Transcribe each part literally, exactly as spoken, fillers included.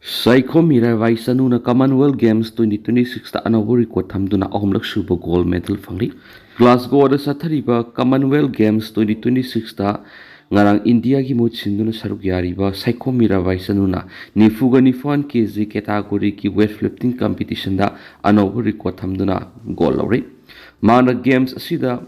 Saikhom Mirabai ꯆꯅꯨꯅ Commonwealth Games twenty twenty sixꯇ ꯑꯅꯧꯕ record ꯊꯝꯗꯨꯅ ꯑꯍꯨꯝꯂꯛ ꯁꯨꯕ gold medal ꯐꯪꯂꯤ꯫ Glasgowꯗ ꯆꯠꯊꯔꯤꯕ Commonwealth Games twenty twenty sixꯇ ꯉꯔꯥꯡ ꯏꯟꯗꯤꯌꯥꯒꯤ ꯃꯍꯨꯠ ꯁꯤꯟꯗꯨꯅ ꯁꯔꯨꯛ ꯌꯥꯔꯤꯕ ꯁꯥꯏꯈꯣꯝ ꯃꯤꯔꯥꯕꯥꯏ ꯆꯅꯨꯅ ꯅꯤꯐꯨꯒ ꯅꯤꯄꯥꯟ ꯀꯦ ꯖꯤ categoryꯒꯤ weight lifting competitionꯗ ꯑꯅꯧꯕ record ꯊꯝꯗꯨꯅ gold ꯂꯧꯔꯤ꯫ ꯃꯍꯥꯛꯅ games ꯑꯁꯤꯗ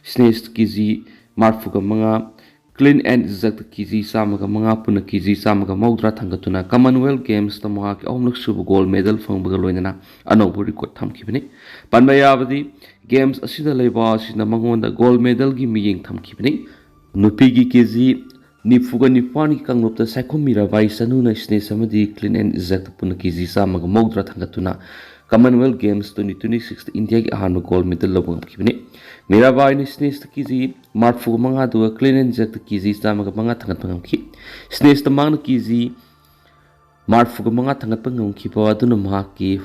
snatch ꯀꯦ ꯖꯤ ꯃꯔꯐꯨꯒ ꯃꯉꯥ, clean and jerk K G ꯆꯥꯝꯃꯒ ꯃꯉꯥ, ꯄꯨꯟꯅ ꯀꯦ ꯖꯤ ꯆꯥꯝꯃꯒ ꯃꯧꯗ꯭ꯔꯥ ꯊꯥꯡꯒꯠꯇꯨꯅ Commonwealth Gamesꯇ ꯃꯍꯥꯛꯀꯤ ꯑꯍꯨꯝꯂꯛ ꯁꯨꯕ gold medal ꯐꯪꯕꯒ ꯂꯣꯏꯅꯅ ꯑꯅꯧꯕ record ꯊꯝꯈꯤꯕꯅꯤ꯫ ꯄꯟꯕ ꯌꯥꯕꯗꯤ, games ꯑꯁꯤꯗ ꯂꯩꯕꯥꯛ ꯑꯁꯤꯅ ꯃꯉꯣꯟꯗ gold medalꯒꯤ ꯃꯤꯠꯌꯦꯡ ꯊꯝꯈꯤꯕꯅꯤ꯫ ꯅꯨꯄꯤꯒꯤ ꯀꯦ ꯖꯤ ꯅꯤꯐꯨꯒ ꯅꯤꯄꯥꯟꯒꯤ ꯀꯥꯡꯂꯨꯞꯇ ꯁꯥꯏꯈꯣꯝ ꯃꯤꯔꯥꯕꯥꯏ ꯆꯅꯨꯅ snatch ꯑꯃꯗꯤ clean and jerk ꯄꯨꯟꯅ ꯀꯦ ꯖꯤ ꯆꯥꯝꯃꯒ ꯃꯧꯗ꯭ꯔꯥ ꯊꯥꯡꯒꯠꯇꯨꯅ Commonwealth Games twenty twenty sixꯇ ꯏꯟꯗꯤꯌꯥꯒꯤ ꯑꯍꯥꯟꯕ gold medal ꯂꯧꯕ ꯉꯝꯈꯤꯕꯅꯤ꯫ ꯃꯤꯔꯥꯕꯥꯏꯅ snatchꯇ ꯀꯦ ꯖꯤ ꯃꯔꯐꯨꯒ ꯃꯉꯥ, ꯑꯗꯨꯒ clean and jerkꯇ ꯀꯦ ꯖꯤ ꯆꯥꯝꯃꯒ ꯃꯉꯥ ꯊꯥꯡꯒꯠꯄ ꯉꯝꯈꯤ꯫ Snatchꯇ ꯃꯍꯥꯛꯅ ꯀꯦ ꯖꯤ ꯃꯔꯐꯨꯒ ꯃꯉꯥ ꯊꯥꯡꯒꯠꯄ ꯉꯝꯈꯤꯕ ꯑꯗꯨꯅ ꯃꯍꯥꯛꯀꯤ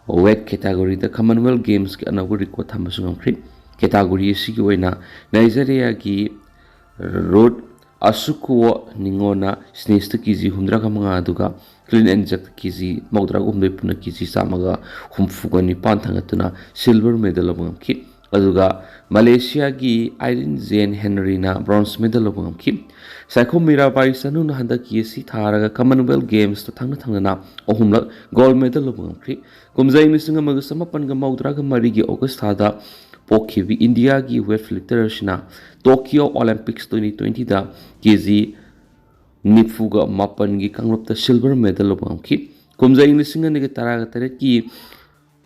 weight categoryꯗ Commonwealth Gamesꯀꯤ ꯑꯅꯧꯕ record ꯊꯝꯕꯁꯨ ꯉꯝꯈ꯭ꯔꯤ꯫ Category ꯑꯁꯤꯒꯤ ꯑꯣꯏꯅ ꯅꯥꯏꯖꯦꯔꯤꯌꯥꯒꯤ ꯔꯨꯠ ꯑꯁꯨꯀꯨꯋꯣ ꯅꯤꯉꯣꯅ snatchꯇ ꯀꯦ ꯖꯤ ꯍꯨꯝꯗ꯭ꯔꯥꯒ ꯃꯉꯥ, ꯑꯗꯨꯒ clean and jerkꯇ ꯀꯦ ꯖꯤ ꯃꯧꯗ꯭ꯔꯥꯒ ꯍꯨꯝꯗꯣꯏ, ꯄꯨꯟꯅ ꯀꯦ ꯖꯤ ꯆꯥꯝꯃꯒ ꯍꯨꯝꯐꯨꯒ ꯅꯤꯄꯥꯟ ꯊꯥꯡꯒꯠꯇꯨꯅ silver medal ꯂꯧꯕ ꯉꯝꯈꯤ꯫ ꯑꯗꯨꯒ ꯃꯂꯦꯁꯤꯌꯥꯒꯤ ꯑꯥꯏꯔꯤꯟ ꯖꯦꯟ ꯍꯦꯅꯔꯤꯅ bronze medal ꯂꯧꯕ ꯉꯝꯈꯤ꯫ ꯁꯥꯏꯈꯣꯝ ꯃꯤꯔꯥꯕꯥꯏ ꯆꯅꯨꯅ ꯍꯟꯗꯛꯀꯤ ꯑꯁꯤ ꯊꯥꯔꯒ Commonwealth Gamesꯇ ꯊꯪꯅ ꯊꯪꯅꯅ ꯑꯍꯨꯝꯂꯛ gold medal ꯂꯧꯕ ꯉꯝꯈ꯭ꯔꯤ꯫ ꯀꯨꯝꯖꯩ ꯂꯤꯁꯤꯡ ꯑꯃꯒ ꯆꯃꯥꯄꯟꯒ ꯃꯧꯗ꯭ꯔꯥꯒ ꯃꯔꯤꯒꯤ August ꯊꯥꯗ ꯄꯣꯛꯈꯤꯕꯤ ꯏꯟꯗꯤꯌꯥꯒꯤ weightlifter ꯑꯁꯤꯅ Tokyo Olympics twenty twentyꯗ ꯀꯦ ꯖꯤ ꯅꯤꯐꯨꯒ ꯃꯥꯄꯟꯒꯤ ꯀꯥꯡꯂꯨꯞꯇ silver medal ꯂꯧꯕ ꯉꯝꯈꯤ꯫ ꯀꯨꯝꯖꯩ ꯂꯤꯁꯤꯡ ꯑꯅꯤꯒ ꯇꯔꯥꯒ ꯇꯔꯦꯠꯀꯤ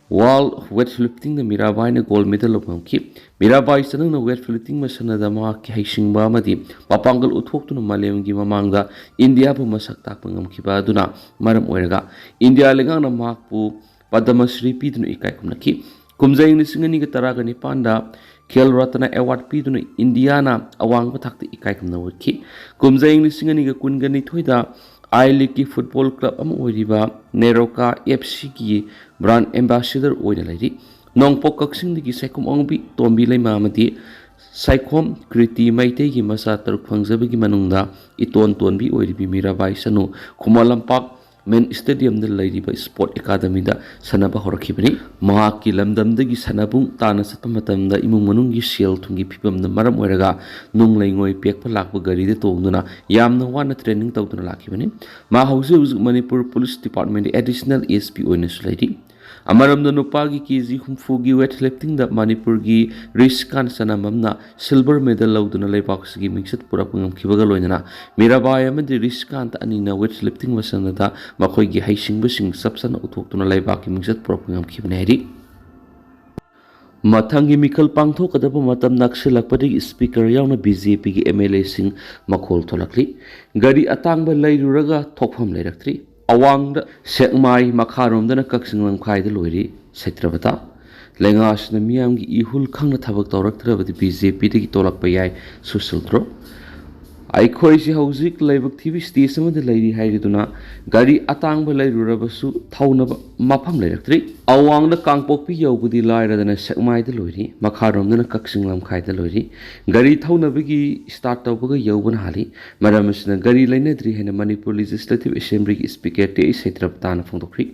World Weightliftingꯗ ꯃꯤꯔꯥꯕꯥꯏꯅ gold medal ꯂꯧꯕ ꯉꯝꯈꯤ꯫ ꯃꯤꯔꯥꯕꯥꯏ ꯆꯅꯨꯅ weightlifting ꯃꯁꯥꯟꯅꯗ ꯃꯍꯥꯛꯀꯤ ꯍꯩꯁꯤꯡꯕ ꯑꯃꯗꯤ ꯃꯄꯥꯡꯒꯜ ꯎꯠꯊꯣꯛꯇꯨꯅ ꯃꯥꯂꯦꯝꯒꯤ ꯃꯃꯥꯡꯗ ꯏꯟꯗꯤꯌꯥꯕꯨ ꯃꯁꯛ ꯇꯥꯛꯄ ꯉꯝꯈꯤꯕ ꯑꯗꯨꯅ ꯃꯔꯝ ꯑꯣꯏꯔꯒ ꯏꯟꯗꯤꯌꯥ ꯂꯩꯉꯥꯛꯅ ꯃꯍꯥꯛꯄꯨ ꯄꯗꯃ ꯁ꯭ꯔꯤ ꯄꯤꯗꯨꯅ ꯏꯀꯥꯏ ꯈꯨꯝꯅꯈꯤ꯫ ꯀꯨꯝꯖꯩ ꯂꯤꯁꯤꯡ ꯑꯅꯤꯒ ꯇꯔꯥꯒ ꯅꯤꯄꯥꯟꯗ ꯈꯦꯜ ꯔꯠꯅ award ꯄꯤꯗꯨꯅ ꯏꯟꯗꯤꯌꯥꯅ ꯑꯋꯥꯡꯕ ꯊꯥꯛꯇ ꯏꯀꯥꯏ ꯈꯨꯝꯅꯕ ꯎꯠꯈꯤ꯫ ꯀꯨꯝꯖꯩ ꯂꯤꯁꯤꯡ ꯑꯅꯤꯒ ꯀꯨꯟꯒ ꯅꯤꯊꯣꯏꯗ I Leagueꯀꯤ football club ꯑꯃ ꯑꯣꯏꯔꯤꯕ ꯅꯦꯔꯣꯀꯥ F Cꯒꯤ brand ambassador ꯑꯣꯏꯅ ꯂꯩꯔꯤ꯫ ꯅꯣꯡꯄꯣꯛ ꯀꯛꯆꯤꯡꯗꯒꯤ ꯁꯥꯏꯈꯣꯝ ꯑꯉꯧꯕꯤ ꯇꯣꯝꯕꯤ ꯂꯩꯃ ꯑꯃꯗꯤ ꯁꯥꯏꯈꯣꯝ ꯀ꯭ꯔꯤꯇꯤ ꯃꯩꯇꯩꯒꯤ ꯃꯆꯥ ꯇꯔꯨꯛ ꯐꯪꯖꯕꯒꯤ ꯃꯅꯨꯡꯗ ꯏꯇꯣꯟ ꯇꯣꯟꯕꯤ ꯑꯣꯏꯔꯤꯕꯤ ꯃꯤꯔꯥꯕꯥꯏ ꯆꯅꯨ ꯈꯨꯃꯟ ꯂꯝꯄꯥꯛ ꯃꯦꯟ ꯁ꯭ꯇꯦꯗꯤꯌꯝꯗ ꯂꯩꯔꯤꯕ ꯁ꯭ꯄꯣꯔꯠ ꯑꯦꯀꯥꯗꯃꯤꯗ ꯁꯥꯟꯅꯕ ꯍꯧꯔꯛꯈꯤꯕꯅꯤ꯫ ꯃꯍꯥꯛꯀꯤ ꯂꯝꯗꯝꯗꯒꯤ ꯁꯥꯟꯅꯕꯨꯡ ꯇꯥꯅ ꯆꯠꯄ ꯃꯇꯝꯗ ꯏꯃꯨꯡ ꯃꯅꯨꯡꯒꯤ ꯁꯦꯜ ꯊꯨꯝꯒꯤ ꯐꯤꯕꯝꯅ ꯃꯔꯝ ꯑꯣꯏꯔꯒ ꯅꯨꯡ ꯂꯩꯉꯣꯏ ꯄꯦꯛꯄ ꯂꯥꯛꯄ ꯒꯥꯔꯤꯗ ꯇꯣꯡꯗꯨꯅ ꯌꯥꯝꯅ ꯋꯥꯅ ꯇ꯭ꯔꯦꯅꯤꯡ ꯇꯧꯗꯨꯅ ꯂꯥꯛꯈꯤꯕꯅꯤ꯫ ꯃꯥ ꯍꯧꯖꯤꯛ ꯍꯧꯖꯤꯛ ꯃꯅꯤꯄꯨꯔ ꯄꯨꯂꯤꯁ ꯗꯤꯄꯥꯔꯠꯃꯦꯟꯗ ꯑꯦꯗꯤꯁꯅꯦꯜ ꯑꯦꯁ ꯄꯤ ꯑꯣꯏꯅꯁꯨ ꯂꯩꯔꯤ꯫ ꯑꯃꯔꯣꯝꯗ ꯅꯨꯄꯥꯒꯤ ꯀꯦ ꯖꯤ ꯍꯨꯝꯐꯨꯒꯤ ꯋꯦꯠ ꯂꯤꯐꯇꯤꯡꯗ ꯃꯅꯤꯄꯨꯔꯒꯤ ꯔꯤꯁꯀꯥꯟ ꯆꯅꯝꯕꯝꯅ ꯁꯤꯜꯚꯔ ꯃꯦꯗꯜ ꯂꯧꯗꯨꯅ ꯂꯩꯕꯥꯛꯁꯤꯒꯤ ꯃꯤꯡꯆꯠ ꯄꯨꯔꯛꯄ ꯉꯝꯈꯤꯕꯒ ꯂꯣꯏꯅꯅ ꯃꯤꯔꯥꯕꯥꯏ ꯑꯃꯗꯤ ꯔꯤꯁꯀꯥꯟꯇ ꯑꯅꯤꯅ ꯋꯦꯠ ꯂꯤꯐꯇꯤꯡ ꯃꯁꯥꯟꯅꯗ ꯃꯈꯣꯏꯒꯤ ꯍꯩꯁꯤꯡꯕꯁꯤꯡ ꯆꯞ ꯆꯥꯅ ꯎꯠꯊꯣꯛꯇꯨꯅ ꯂꯩꯕꯥꯛꯀꯤ ꯃꯤꯡꯆꯠ ꯄꯨꯔꯛꯄ ꯉꯝꯈꯤꯕꯅꯤ ꯍꯥꯏꯔꯤ꯫ ꯃꯊꯪꯒꯤ ꯃꯤꯈꯜ ꯄꯥꯡꯊꯣꯛꯀꯗꯕ ꯃꯇꯝ ꯅꯛꯁꯤꯜꯂꯛꯄꯗꯒꯤ ꯁ꯭ꯄꯤꯀꯔ ꯌꯥꯎꯅ ꯕꯤ ꯖꯦ ꯄꯤꯒꯤ ꯑꯦꯝ ꯑꯦꯜ ꯑꯦꯁꯤꯡ ꯃꯈꯣꯜ ꯊꯣꯛꯂꯛꯂꯤ꯫ ꯒꯥꯔꯤ ꯑꯇꯥꯡꯕ ꯂꯩꯔꯨꯔꯒ ꯊꯣꯛꯐꯝ ꯂꯩꯔꯛꯇ꯭ꯔꯤ꯫ ꯑꯋꯥꯡꯗ ꯁꯦꯛꯃꯥꯏ, ꯃꯈꯥꯔꯣꯝꯗꯅ ꯀꯛꯆꯤꯡ ꯂꯝꯈꯥꯏꯗ ꯂꯣꯏꯔꯤ ꯁꯩꯇ꯭ꯔꯕꯇꯥ꯫ ꯂꯩꯉꯥꯛꯁꯤꯅ ꯃꯤꯌꯥꯝꯒꯤ ꯏꯍꯨꯜ ꯈꯪꯅ ꯊꯕꯛ ꯇꯧꯔꯛꯇ꯭ꯔꯕꯗꯤ ꯕꯤ ꯖꯦ ꯄꯤꯗꯒꯤ ꯇꯣꯂꯛꯄ ꯌꯥꯏ ꯁꯨꯁꯤꯜ ꯊ꯭ꯔꯣ꯫ ꯑꯩꯈꯣꯏꯁꯤ ꯍꯧꯖꯤꯛ ꯂꯥꯏꯕꯛ ꯊꯤꯕ ꯁ꯭ꯇꯦꯖ ꯑꯃꯗ ꯂꯩꯔꯤ ꯍꯥꯏꯔꯤꯗꯨꯅ ꯒꯥꯔꯤ ꯑꯇꯥꯡꯕ ꯂꯩꯔꯨꯔꯕꯁꯨ ꯊꯧꯅꯕ ꯃꯐꯝ ꯂꯩꯔꯛꯇ꯭ꯔꯤ꯫ ꯑꯋꯥꯡꯗ ꯀꯥꯡꯄꯣꯛꯄꯤ ꯌꯧꯕꯗꯤ ꯂꯥꯏꯔꯗꯅ ꯁꯦꯛꯃꯥꯏꯗ ꯂꯣꯏꯔꯤ, ꯃꯈꯥꯔꯣꯝꯗꯅ ꯀꯛꯆꯤꯡ ꯂꯝꯈꯥꯏꯗ ꯂꯣꯏꯔꯤ꯫ ꯒꯥꯔꯤ ꯊꯧꯅꯕꯒꯤ ꯁ꯭ꯇꯥꯔꯠ ꯇꯧꯕꯒ ꯌꯧꯕꯅ ꯍꯥꯜꯂꯤ꯫ ꯃꯔꯝ ꯑꯁꯤꯅ ꯒꯥꯔꯤ ꯂꯩꯅꯗ꯭ꯔꯤ ꯍꯥꯏꯅ ꯃꯅꯤꯄꯨꯔ ꯂꯦꯖꯤꯁꯂꯦꯇꯤꯚ ꯑꯦꯁꯦꯝꯕ꯭ꯂꯤꯒꯤ ꯁ꯭ꯄꯤꯀꯔ ꯇꯦ ꯑꯩꯆ ꯁꯩꯇ꯭ꯔꯕꯇꯥꯅ ꯐꯣꯡꯗꯣꯛꯈ꯭ꯔꯤ꯫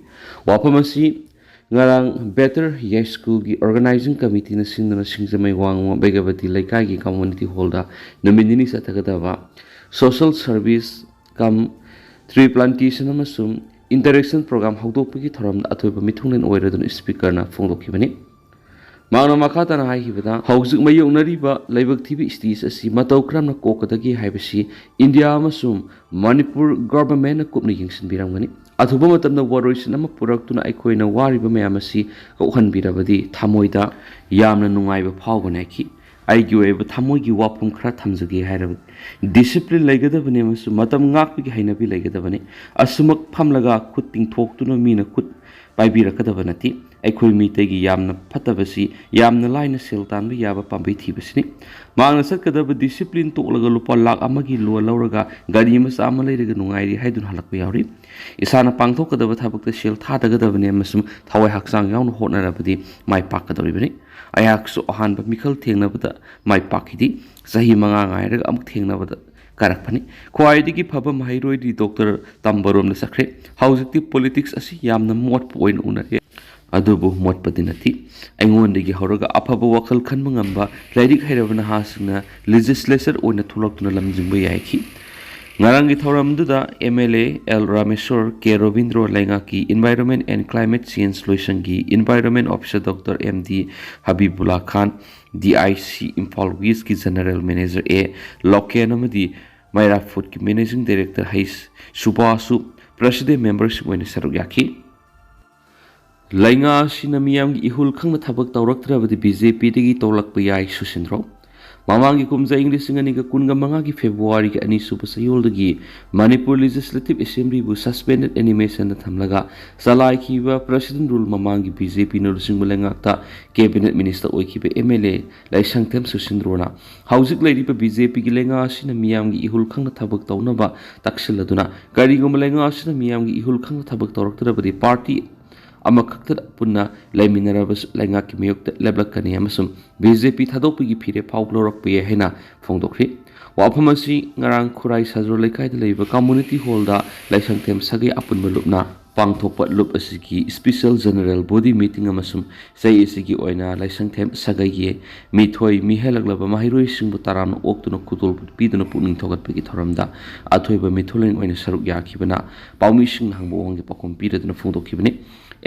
ꯋꯥꯐꯝ ꯑꯁꯤ ꯉꯔꯥꯡ ꯕꯦꯇꯔ ꯌꯥꯏꯁ꯭ꯀꯨꯜꯒꯤ ꯑꯣꯔꯒꯅꯥꯏꯖꯤꯡ ꯀꯃꯤꯇꯤꯅ ꯁꯤꯟꯗꯨꯅ ꯁꯤꯡꯖꯃꯩ ꯋꯥꯡꯃ ꯕꯦꯒꯕꯇꯤ ꯂꯩꯀꯥꯏꯒꯤ ꯀꯝꯃꯨꯅꯤꯇꯤ ꯍꯣꯜꯗ ꯅꯨꯃꯤꯠ ꯅꯤꯅꯤ ꯆꯠꯊꯒꯗꯕ ꯁꯣꯁꯦꯜ ꯁꯔꯚꯤꯁ ꯀꯝ ꯇ꯭ꯔꯤ ꯄ꯭ꯂꯥꯟꯇꯦꯁꯟ ꯑꯃꯁꯨꯡ ꯏꯟꯇꯔꯦꯛꯁꯟ ꯄ꯭ꯔꯣꯒ꯭ꯔꯥꯝ ꯍꯧꯗꯣꯛꯄꯒꯤ ꯊꯧꯔꯝꯗ ꯑꯊꯣꯏꯕ ꯃꯤꯊꯨꯡꯂꯦꯟ ꯑꯣꯏꯔꯗꯨꯅ ꯁ꯭ꯄꯤꯀꯔꯅ ꯐꯣꯡꯗꯣꯛꯈꯤꯕꯅꯤ꯫ ꯃꯍꯥꯛꯅ ꯃꯈꯥ ꯇꯥꯅ ꯍꯥꯏꯈꯤꯕꯗ, ꯍꯧꯖꯤꯛ ꯃꯥꯌꯣꯛꯅꯔꯤꯕ ꯂꯥꯏꯕꯛ ꯊꯤꯕ ꯁ꯭ꯇꯦꯖ ꯑꯁꯤ ꯃꯇꯧ ꯀꯔꯝꯅ ꯀꯣꯛꯀꯗꯒꯦ ꯍꯥꯏꯕꯁꯤ ꯏꯟꯗꯤꯌꯥ ꯑꯃꯁꯨꯡ ꯃꯅꯤꯄꯨꯔ ꯒꯚꯔꯟꯃꯦꯟꯠꯅ ꯀꯨꯞꯅ ꯌꯦꯡꯁꯤꯟꯕꯤꯔꯝꯒꯅꯤ꯫ ꯑꯊꯨꯕ ꯃꯇꯝꯗ ꯋꯥꯔꯣꯏꯁꯤꯟ ꯑꯃ ꯄꯨꯔꯛꯇꯨꯅ ꯑꯩꯈꯣꯏꯅ ꯋꯥꯔꯤꯕ ꯃꯌꯥꯝ ꯑꯁꯤ ꯀꯣꯛꯍꯟꯕꯤꯔꯕꯗꯤ ꯊꯃꯣꯏꯗ ꯌꯥꯝꯅ ꯅꯨꯡꯉꯥꯏꯕ ꯐꯥꯎꯒꯅꯤ ꯍꯥꯏꯈꯤ꯫ ꯑꯩꯒꯤ ꯑꯣꯏꯕ ꯊꯃꯣꯏꯒꯤ ꯋꯥꯐꯝ ꯈꯔ ꯊꯝꯖꯒꯦ ꯍꯥꯏꯔꯕꯗꯤ, ꯗꯤꯁꯤꯄ꯭ꯂꯤꯟ ꯂꯩꯒꯗꯕꯅꯤ ꯑꯃꯁꯨꯡ ꯃꯇꯝ ꯉꯥꯛꯄꯒꯤ ꯍꯩꯅꯕꯤ ꯂꯩꯒꯗꯕꯅꯤ꯫ ꯑꯁꯨꯃꯛ ꯐꯝꯂꯒ ꯈꯨꯠ ꯇꯤꯡꯊꯣꯛꯇꯨꯅ ꯃꯤꯅ ꯈꯨꯠ ꯄꯥꯏꯕꯤꯔꯛꯀꯗꯕ ꯅꯠꯇꯦ꯫ ꯑꯩꯈꯣꯏ ꯃꯤꯇꯩꯒꯤ ꯌꯥꯝꯅ ꯐꯠꯇꯕꯁꯤ ꯌꯥꯝꯅ ꯂꯥꯏꯅ ꯁꯦꯜ ꯇꯥꯟꯕ ꯌꯥꯕ ꯄꯥꯝꯕꯩ ꯊꯤꯕꯁꯤꯅꯤ꯫ ꯃꯍꯥꯛꯅ ꯆꯠꯀꯗꯕ ꯗꯤꯁꯤꯄ꯭ꯂꯤꯟ ꯇꯣꯛꯂꯒ ꯂꯨꯄꯥ ꯂꯥꯈ ꯑꯃꯒꯤ ꯂꯣꯟ ꯂꯧꯔꯒ ꯒꯥꯔꯤ ꯃꯆꯥ ꯑꯃ ꯂꯩꯔꯒ ꯅꯨꯡꯉꯥꯏꯔꯤ ꯍꯥꯏꯗꯨꯅ ꯍꯜꯂꯛꯄ ꯌꯥꯎꯔꯤ꯫ ꯏꯁꯥꯅ ꯄꯥꯡꯊꯣꯛꯀꯗꯕ ꯊꯕꯛꯇ ꯁꯦꯜ ꯊꯥꯗꯒꯗꯕꯅꯤ ꯑꯃꯁꯨꯡ ꯊꯋꯥꯏ ꯍꯛꯆꯥꯡ ꯌꯥꯎꯅ ꯍꯣꯠꯅꯔꯕꯗꯤ ꯃꯥꯏ ꯄꯥꯛꯀꯗꯧꯔꯤꯕꯅꯤ꯫ ꯑꯩꯍꯥꯛꯁꯨ ꯑꯍꯥꯟꯕ ꯃꯤꯈꯜ ꯊꯦꯡꯅꯕꯗ ꯃꯥꯏ ꯄꯥꯛꯈꯤꯗꯦ꯫ ꯆꯍꯤ ꯃꯉꯥ ꯉꯥꯏꯔꯒ ꯑꯃꯨꯛ ꯊꯦꯡꯅꯕꯗ ꯀꯥꯔꯛꯄꯅꯤ꯫ ꯈ꯭ꯋꯥꯏꯗꯒꯤ ꯐꯕ ꯃꯍꯩꯔꯣꯏꯗꯤ ꯗꯣꯛꯇꯔ ꯇꯝꯕꯔꯣꯝꯗ ꯆꯠꯈ꯭ꯔꯦ꯫ ꯍꯧꯖꯤꯛꯇꯤ ꯄꯣꯂꯤꯇꯤꯛꯁ ꯑꯁꯤ ꯌꯥꯝꯅ ꯃꯣꯠꯄ ꯑꯣꯏꯅ ꯎꯅꯔꯦ꯫ ꯑꯗꯨꯕꯨ ꯃꯣꯠꯄꯗꯤ ꯅꯠꯇꯦ꯫ ꯑꯩꯉꯣꯟꯗꯒꯤ ꯍꯧꯔꯒ ꯑꯐꯕ ꯋꯥꯈꯜ ꯈꯟꯕ ꯉꯝꯕ ꯂꯥꯏꯔꯤꯛ ꯍꯩꯔꯕ ꯅꯍꯥꯁꯤꯡꯅ ꯂꯦꯖꯤꯁꯂꯦꯆꯔ ꯑꯣꯏꯅ ꯊꯣꯛꯂꯛꯇꯨꯅ ꯂꯝꯖꯤꯡꯕ ꯌꯥꯏꯈꯤ꯫ ꯉꯔꯥꯡꯒꯤ ꯊꯧꯔꯝꯗꯨꯗ M L A L Rameshwor, K Robindro, ꯂꯩꯉꯥꯛꯀꯤ ꯏꯟꯚꯥꯏꯔꯣꯟꯃꯦꯟ ꯑꯦꯟ ꯀ꯭ꯂꯥꯏꯃꯦꯠ ꯆꯦꯟꯖ ꯂꯣꯏꯁꯪꯒꯤ environment officer doctor M D Habibulla Khan, D I C Imphal ꯋꯦꯁꯀꯤ ꯖꯦꯅꯔꯦꯜ ꯃꯦꯅꯦꯖꯔ ꯑꯦ ꯂꯣꯀꯦꯟ ꯑꯃꯗꯤ ꯃꯩꯔꯥ ꯐꯨꯗꯀꯤ ꯃꯦꯅꯦꯖꯤꯡ ꯗꯥꯏꯔꯦꯛꯇꯔ ꯍꯩꯁ ꯁꯨꯕꯥꯁꯁꯨ ꯄ꯭ꯔꯦꯁꯤꯗꯦꯟ ꯃꯦꯝꯕꯔꯁꯤꯞ ꯑꯣꯏꯅ ꯁꯔꯨꯛ ꯌꯥꯈꯤ꯫ ꯂꯩꯉꯥꯛ ꯑꯁꯤꯅ ꯃꯤꯌꯥꯝꯒꯤ ꯏꯍꯨꯜ ꯈꯪꯅ ꯊꯕꯛ ꯇꯧꯔꯛꯇ꯭ꯔꯕꯗꯤ ꯕꯤ ꯖꯦ ꯄꯤꯗꯒꯤ ꯇꯣꯛꯂꯛꯄ ꯌꯥꯏ ꯁꯨꯁꯤꯟꯗ꯭ꯔꯣ꯫ ꯃꯃꯥꯡꯒꯤ ꯀꯨꯝꯖꯥ ꯏꯪ ꯂꯤꯁꯤꯡ ꯑꯅꯤꯒ ꯀꯨꯟꯒ ꯃꯉꯥꯒꯤ ꯐꯦꯕ꯭ꯔꯨꯋꯥꯔꯤꯒꯤ ꯑꯅꯤꯁꯨꯕ ꯆꯌꯣꯜꯗꯒꯤ ꯃꯅꯤꯄꯨꯔ ꯂꯦꯖꯤꯁꯂꯦꯇꯤꯚ ꯑꯦꯁꯦꯝꯕ꯭ꯂꯤꯕꯨ ꯁꯁꯄꯦꯟꯗꯦꯗ ꯑꯦꯅꯤꯃꯦꯁꯟꯗ ꯊꯝꯂꯒ ꯆꯂꯥꯏꯈꯤꯕ ꯄ꯭ꯔꯦꯁꯤꯗꯦꯟ ꯔꯨꯜ ꯃꯃꯥꯡꯒꯤ ꯕꯤ ꯖꯦ ꯄꯤꯅ ꯂꯨꯆꯤꯡꯕ ꯂꯩꯉꯥꯛꯇ ꯀꯦꯕꯤꯅꯦꯠ ꯃꯤꯅꯤꯁꯇꯔ ꯑꯣꯏꯈꯤꯕ ꯑꯦꯝ ꯑꯦꯜ ꯑꯦ ꯂꯩꯁꯪꯊꯦꯝ ꯁꯨꯁꯤꯟꯗ꯭ꯔꯣꯅ ꯍꯧꯖꯤꯛ ꯂꯩꯔꯤꯕ ꯕꯤ ꯖꯦ ꯄꯤꯒꯤ ꯂꯩꯉꯥꯛ ꯑꯁꯤꯅ ꯃꯤꯌꯥꯝꯒꯤ ꯏꯍꯨꯜ ꯈꯪꯅ ꯊꯕꯛ ꯇꯧꯅꯕ ꯇꯛꯁꯤꯜꯂꯗꯨꯅ, ꯀꯔꯤꯒꯨꯝꯕ ꯂꯩꯉꯥꯛ ꯑꯁꯤꯅ ꯃꯤꯌꯥꯝꯒꯤ ꯏꯍꯨꯜ ꯈꯪꯅ ꯊꯕꯛ ꯇꯧꯔꯛꯇ꯭ꯔꯕꯗꯤ ꯄꯥꯔꯇꯤ ꯑꯃꯈꯛꯇ ꯄꯨꯟꯅ ꯂꯩꯃꯤꯟꯅꯔꯕꯁꯨ ꯂꯩꯉꯥꯛꯀꯤ ꯃꯥꯌꯣꯛꯇ ꯂꯦꯞꯂꯛꯀꯅꯤ ꯑꯃꯁꯨꯡ ꯕꯤ ꯖꯦ ꯄꯤ ꯊꯥꯗꯣꯛꯄꯒꯤ ꯐꯤꯔꯦꯞ ꯐꯥꯎꯕ ꯂꯧꯔꯛꯄ ꯌꯥꯏ ꯍꯥꯏꯅ ꯐꯣꯡꯗꯣꯛꯈ꯭ꯔꯤ꯫ ꯋꯥꯐꯝ ꯑꯁꯤ ꯉꯔꯥꯡ ꯈꯨꯔꯥꯏ ꯁꯥꯖꯣꯔ ꯂꯩꯀꯥꯏꯗ ꯂꯩꯕ ꯀꯝꯃꯨꯅꯤꯇꯤ ꯍꯣꯜꯗ ꯂꯩꯁꯪꯊꯦꯝ ꯁꯥꯒꯩ ꯑꯄꯨꯟꯕ ꯂꯨꯞꯅ ꯄꯥꯡꯊꯣꯛꯄ ꯂꯨꯞ ꯑꯁꯤꯒꯤ ꯏꯁꯄꯤꯁꯦꯜ ꯖꯦꯅꯔꯦꯜ ꯕꯣꯗꯤ ꯃꯤꯇꯤꯡ ꯑꯃꯁꯨꯡ ꯆꯍꯤ ꯑꯁꯤꯒꯤ ꯑꯣꯏꯅ ꯂꯩꯁꯪꯊꯦꯝ ꯁꯥꯒꯩꯒꯤ ꯃꯤꯊꯣꯏ ꯃꯤꯍꯦꯜꯂꯛꯂꯕ ꯃꯍꯩꯔꯣꯏꯁꯤꯡꯕꯨ ꯇꯔꯥꯝꯅ ꯑꯣꯛꯇꯨꯅ ꯈꯨꯗꯣꯜ ꯄꯤꯗꯨꯅ ꯄꯨꯛꯅꯤꯡ ꯊꯧꯒꯠꯄꯒꯤ ꯊꯧꯔꯝꯗ ꯑꯊꯣꯏꯕ ꯃꯤꯊꯨꯂꯦꯟ ꯑꯣꯏꯅ ꯁꯔꯨꯛ ꯌꯥꯈꯤꯕꯅ ꯄꯥꯎꯃꯤꯁꯤꯡꯅ ꯍꯪꯕ ꯋꯥꯍꯪꯒꯤ ꯄꯥꯎꯈꯨꯝ ꯄꯤꯔꯗꯨꯅ ꯐꯣꯡꯗꯣꯛꯈꯤꯕꯅꯤ꯫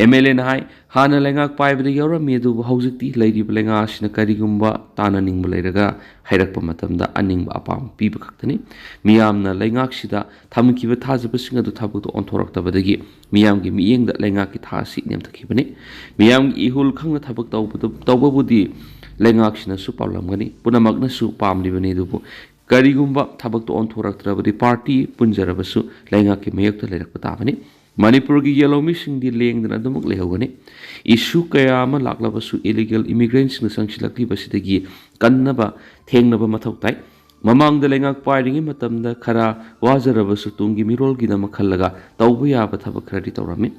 ꯑꯦꯝ ꯑꯦꯜ ꯑꯦꯅ ꯍꯥꯏ, ꯍꯥꯟꯅ ꯂꯩꯉꯥꯛ ꯄꯥꯏꯕꯗ ꯌꯥꯎꯔꯝꯃꯤ ꯑꯗꯨꯕꯨ ꯍꯧꯖꯤꯛꯇꯤ ꯂꯩꯔꯤꯕ ꯂꯩꯉꯥꯛ ꯑꯁꯤꯅ ꯀꯔꯤꯒꯨꯝꯕ ꯇꯥꯟꯅꯅꯤꯡꯕ ꯂꯩꯔꯒ ꯍꯥꯏꯔꯛꯄ ꯃꯇꯝꯗ ꯑꯅꯤꯡꯕ ꯑꯄꯥꯝꯕ ꯄꯤꯕ ꯈꯛꯇꯅꯤ꯫ ꯃꯤꯌꯥꯝꯅ ꯂꯩꯉꯥꯛꯁꯤꯗ ꯊꯝꯈꯤꯕ ꯊꯥꯖꯕꯁꯤꯡ ꯑꯗꯨ ꯊꯕꯛꯇ ꯑꯣꯟꯊꯣꯔꯛꯇꯕꯗꯒꯤ ꯃꯤꯌꯥꯝꯒꯤ ꯃꯤꯠꯌꯦꯡꯗ ꯂꯩꯉꯥꯛꯀꯤ ꯊꯥꯛ ꯑꯁꯤ ꯅꯦꯝꯊꯈꯤꯕꯅꯤ꯫ ꯃꯤꯌꯥꯝꯒꯤ ꯏꯍꯨꯜ ꯈꯪꯅ ꯊꯕꯛ ꯇꯧꯕꯗ, ꯇꯧꯕꯕꯨꯗꯤ ꯂꯩꯉꯥꯛꯁꯤꯅꯁꯨ ꯄꯥꯝꯂꯝꯒꯅꯤ, ꯄꯨꯝꯅꯃꯛꯅꯁꯨ ꯄꯥꯝꯂꯤꯕꯅꯤ꯫ ꯑꯗꯨꯕꯨ ꯀꯔꯤꯒꯨꯝꯕ ꯊꯕꯛꯇ ꯑꯣꯟꯊꯣꯔꯛꯇ꯭ꯔꯕꯗꯤ ꯄꯥꯔꯇꯤ ꯄꯨꯟꯖꯔꯕꯁꯨ ꯂꯩꯉꯥꯛꯀꯤ ꯃꯥꯌꯣꯛꯇ ꯂꯩꯔꯛꯄ ꯇꯥꯕꯅꯤ꯫ ꯃꯅꯤꯄꯨꯔꯒꯤ ꯌꯦꯜꯍꯧꯃꯤꯁꯤꯡꯗꯤ ꯂꯦꯡꯗꯅ ꯑꯗꯨꯃꯛ ꯂꯩꯍꯧꯒꯅꯤ꯫ ꯏꯁꯨ ꯀꯌꯥ ꯑꯃ ꯂꯥꯛꯂꯕꯁꯨ ꯏꯂꯤꯒꯦꯜ ꯏꯃꯤꯒ꯭ꯔꯦꯟꯁꯤꯡꯅ ꯆꯪꯁꯤꯜꯂꯛꯂꯤꯕꯁꯤꯗꯒꯤ ꯀꯟꯅꯕ ꯊꯦꯡꯅꯕ ꯃꯊꯧ ꯇꯥꯏ꯫ ꯃꯃꯥꯡꯗ ꯂꯩꯉꯥꯛ ꯄꯥꯏꯔꯤꯉꯩ ꯃꯇꯝꯗ ꯈꯔ ꯋꯥꯖꯔꯕꯁꯨ ꯇꯨꯡꯒꯤ ꯃꯤꯔꯣꯜꯒꯤꯗꯃꯛ ꯈꯜꯂꯒ ꯇꯧꯕ ꯌꯥꯕ ꯊꯕꯛ ꯈꯔꯗꯤ ꯇꯧꯔꯝꯃꯤ꯫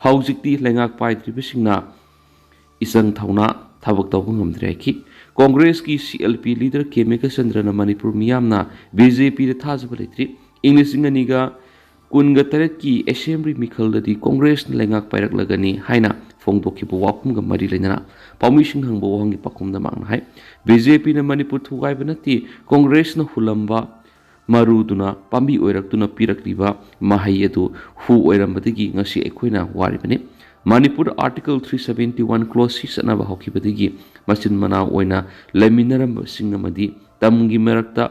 ꯍꯧꯖꯤꯛꯇꯤ ꯂꯩꯉꯥꯛ ꯄꯥꯏꯗ꯭ꯔꯤꯕꯁꯤꯡꯅ ꯏꯆꯪ ꯊꯧꯅ ꯊꯕꯛ ꯇꯧꯕ ꯉꯝꯗ꯭ꯔꯦ ꯍꯥꯏꯈꯤ꯫ ꯀꯣꯡꯒ꯭ꯔꯦꯁꯀꯤ C L P leader K ꯃꯦꯘꯆꯟꯗ꯭ꯔꯅ Manipur ꯃꯤꯌꯥꯝꯅ B J Pꯗ ꯊꯥꯖꯕ ꯂꯩꯇ꯭ꯔꯤ, ꯏꯪ ꯂꯤꯁꯤꯡ ꯑꯅꯤꯒ ꯀꯨꯟꯒ ꯇꯔꯦꯠꯀꯤ assembly ꯃꯤꯈꯜꯗꯗꯤ ꯀꯣꯡꯒ꯭ꯔꯦꯁꯅ ꯂꯩꯉꯥꯛ ꯄꯥꯏꯔꯛꯂꯒꯅꯤ ꯍꯥꯏꯅ ꯐꯣꯡꯗꯣꯛꯈꯤꯕ ꯋꯥꯐꯝꯒ ꯃꯔꯤ ꯂꯩꯅꯅ ꯄꯥꯎꯃꯤꯁꯤꯡ ꯍꯪꯕ ꯋꯥꯍꯪꯒꯤ ꯄꯥꯎꯈꯨꯝꯗ ꯃꯍꯥꯛꯅ ꯍꯥꯏ, B J Pꯅ ꯃꯅꯤꯄꯨꯔ ꯊꯨꯒꯥꯏꯕ ꯅꯠꯇꯦ, ꯀꯣꯡꯒ꯭ꯔꯦꯁꯅ ꯍꯨꯜꯂꯝꯕ ꯃꯔꯨꯗꯨꯅ ꯄꯥꯝꯕꯤ ꯑꯣꯏꯔꯛꯇꯨꯅ ꯄꯤꯔꯛꯂꯤꯕ ꯃꯍꯩ ꯑꯗꯨ ꯍꯨ ꯑꯣꯏꯔꯝꯕꯗꯒꯤ ꯉꯁꯤ ꯑꯩꯈꯣꯏꯅ ꯋꯥꯔꯤꯕꯅꯤ꯫ ꯃꯅꯤꯄꯨꯔꯗ Article three seventy one clause C ꯆꯠꯅꯕ ꯍꯧꯈꯤꯕꯗꯒꯤ ꯃꯆꯤꯟ ꯃꯅꯥꯎ ꯑꯣꯏꯅ ꯂꯩꯃꯤꯟꯅꯔꯝꯕꯁꯤꯡ ꯑꯃꯗꯤ ꯇꯝꯒꯤ ꯃꯔꯛꯇ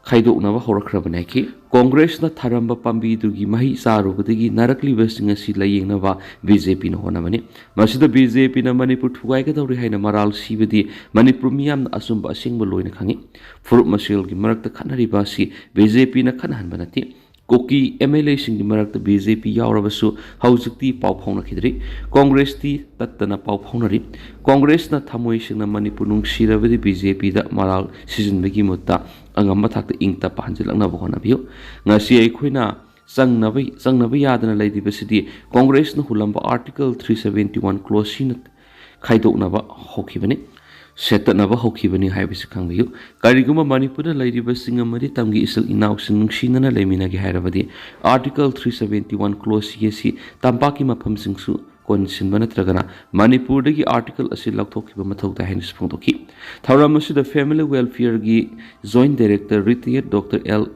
ꯈꯥꯏꯗꯣꯛꯅꯕ ꯍꯧꯔꯛꯈ꯭ꯔꯕꯅꯤ ꯍꯥꯏꯈꯤ꯫ ꯀꯣꯡꯒ꯭ꯔꯦꯁꯅ ꯊꯥꯔꯝꯕ ꯄꯥꯝꯕꯤꯗꯨꯒꯤ ꯃꯍꯩ ꯆꯥꯔꯨꯕꯗꯒꯤ ꯅꯥꯔꯛꯂꯤꯕꯁꯤꯡ ꯑꯁꯤ ꯂꯥꯌꯦꯡꯅꯕ B J Pꯅ ꯍꯣꯠꯅꯕꯅꯤ꯫ ꯃꯁꯤꯗ B J Pꯅ ꯃꯅꯤꯄꯨꯔ ꯊꯨꯒꯥꯏꯒꯗꯧꯔꯤ ꯍꯥꯏꯅ ꯃꯔꯥꯜ ꯁꯤꯕꯗꯤ ꯃꯅꯤꯄꯨꯔ ꯃꯤꯌꯥꯝꯅ ꯑꯆꯨꯝꯕ ꯑꯁꯦꯡꯕ ꯂꯣꯏꯅ ꯈꯪꯏ꯫ ꯐꯨꯔꯨꯞ ꯃꯁꯦꯜꯒꯤ ꯃꯔꯛꯇ ꯈꯠꯅꯔꯤꯕ ꯑꯁꯤ B J Pꯅ ꯈꯠꯅꯍꯟꯕ ꯅꯠꯇꯦ꯫ ꯀꯨꯀꯤ M L Aꯁꯤꯡꯒꯤ ꯃꯔꯛꯇ B J P ꯌꯥꯎꯔꯕꯁꯨ ꯍꯧꯖꯤꯛꯇꯤ ꯄꯥꯎ ꯐꯥꯎꯅꯈꯤꯗ꯭ꯔꯤ꯫ ꯀꯣꯡꯒ꯭ꯔꯦꯁꯇꯤ ꯇꯠꯇꯅ ꯄꯥꯎ ꯐꯥꯎꯅꯔꯤ꯫ ꯀꯣꯡꯒ꯭ꯔꯦꯁꯅ ꯊꯃꯣꯏ ꯁꯦꯡꯅ ꯃꯅꯤꯄꯨꯔ ꯅꯨꯡꯁꯤꯔꯕꯗꯤ B J Pꯗ ꯃꯔꯥꯜ ꯁꯤꯖꯤꯟꯕꯒꯤ ꯃꯍꯨꯠꯇ ꯑꯉꯝꯕ ꯊꯥꯛꯇ ꯏꯪ ꯇꯞꯄ ꯍꯟꯖꯤꯜꯂꯛꯅꯕ ꯍꯣꯠꯅꯕꯤꯌꯨ꯫ ꯉꯁꯤ ꯑꯩꯈꯣꯏꯅ ꯆꯪꯅꯕ, ꯆꯪꯅꯕ ꯌꯥꯗꯅ ꯂꯩꯔꯤꯕꯁꯤꯗꯤ ꯀꯣꯡꯒ꯭ꯔꯦꯁꯅ ꯍꯨꯜꯂꯝꯕ Article three seventy one clause Cꯅ ꯈꯥꯏꯗꯣꯛꯅꯕ ꯍꯧꯈꯤꯕꯅꯤ, ꯁꯦꯠꯇꯠꯅꯕ ꯍꯧꯈꯤꯕꯅꯤ ꯍꯥꯏꯕꯁꯤ ꯈꯪꯕꯤꯌꯨ꯫ ꯀꯔꯤꯒꯨꯝꯕ ꯃꯅꯤꯄꯨꯔꯗ ꯂꯩꯔꯤꯕꯁꯤꯡ ꯑꯃꯗꯤ ꯇꯝꯒꯤ ꯏꯆꯤꯜ ꯏꯅꯥꯎꯁꯤꯡ ꯅꯨꯡꯁꯤꯅꯅ ꯂꯩꯃꯤꯟꯅꯒꯦ ꯍꯥꯏꯔꯕꯗꯤ Article three seventy one clause C ꯑꯁꯤ ꯇꯝꯄꯥꯛꯀꯤ ꯃꯐꯝꯁꯤꯡꯁꯨ ꯀꯣꯟꯁꯤꯟꯕ ꯅꯠꯇ꯭ꯔꯒꯅ ꯃꯅꯤꯄꯨꯔꯗꯒꯤ article ꯑꯁꯤ ꯂꯧꯊꯣꯛꯈꯤꯕ ꯃꯊꯧ ꯇꯥꯏ ꯍꯥꯏꯅꯁꯨ ꯐꯣꯡꯗꯣꯛꯈꯤ꯫ ꯊꯧꯔꯝ ꯑꯁꯤꯗ Family Welfareꯒꯤ Joint Director Retired Doctor L,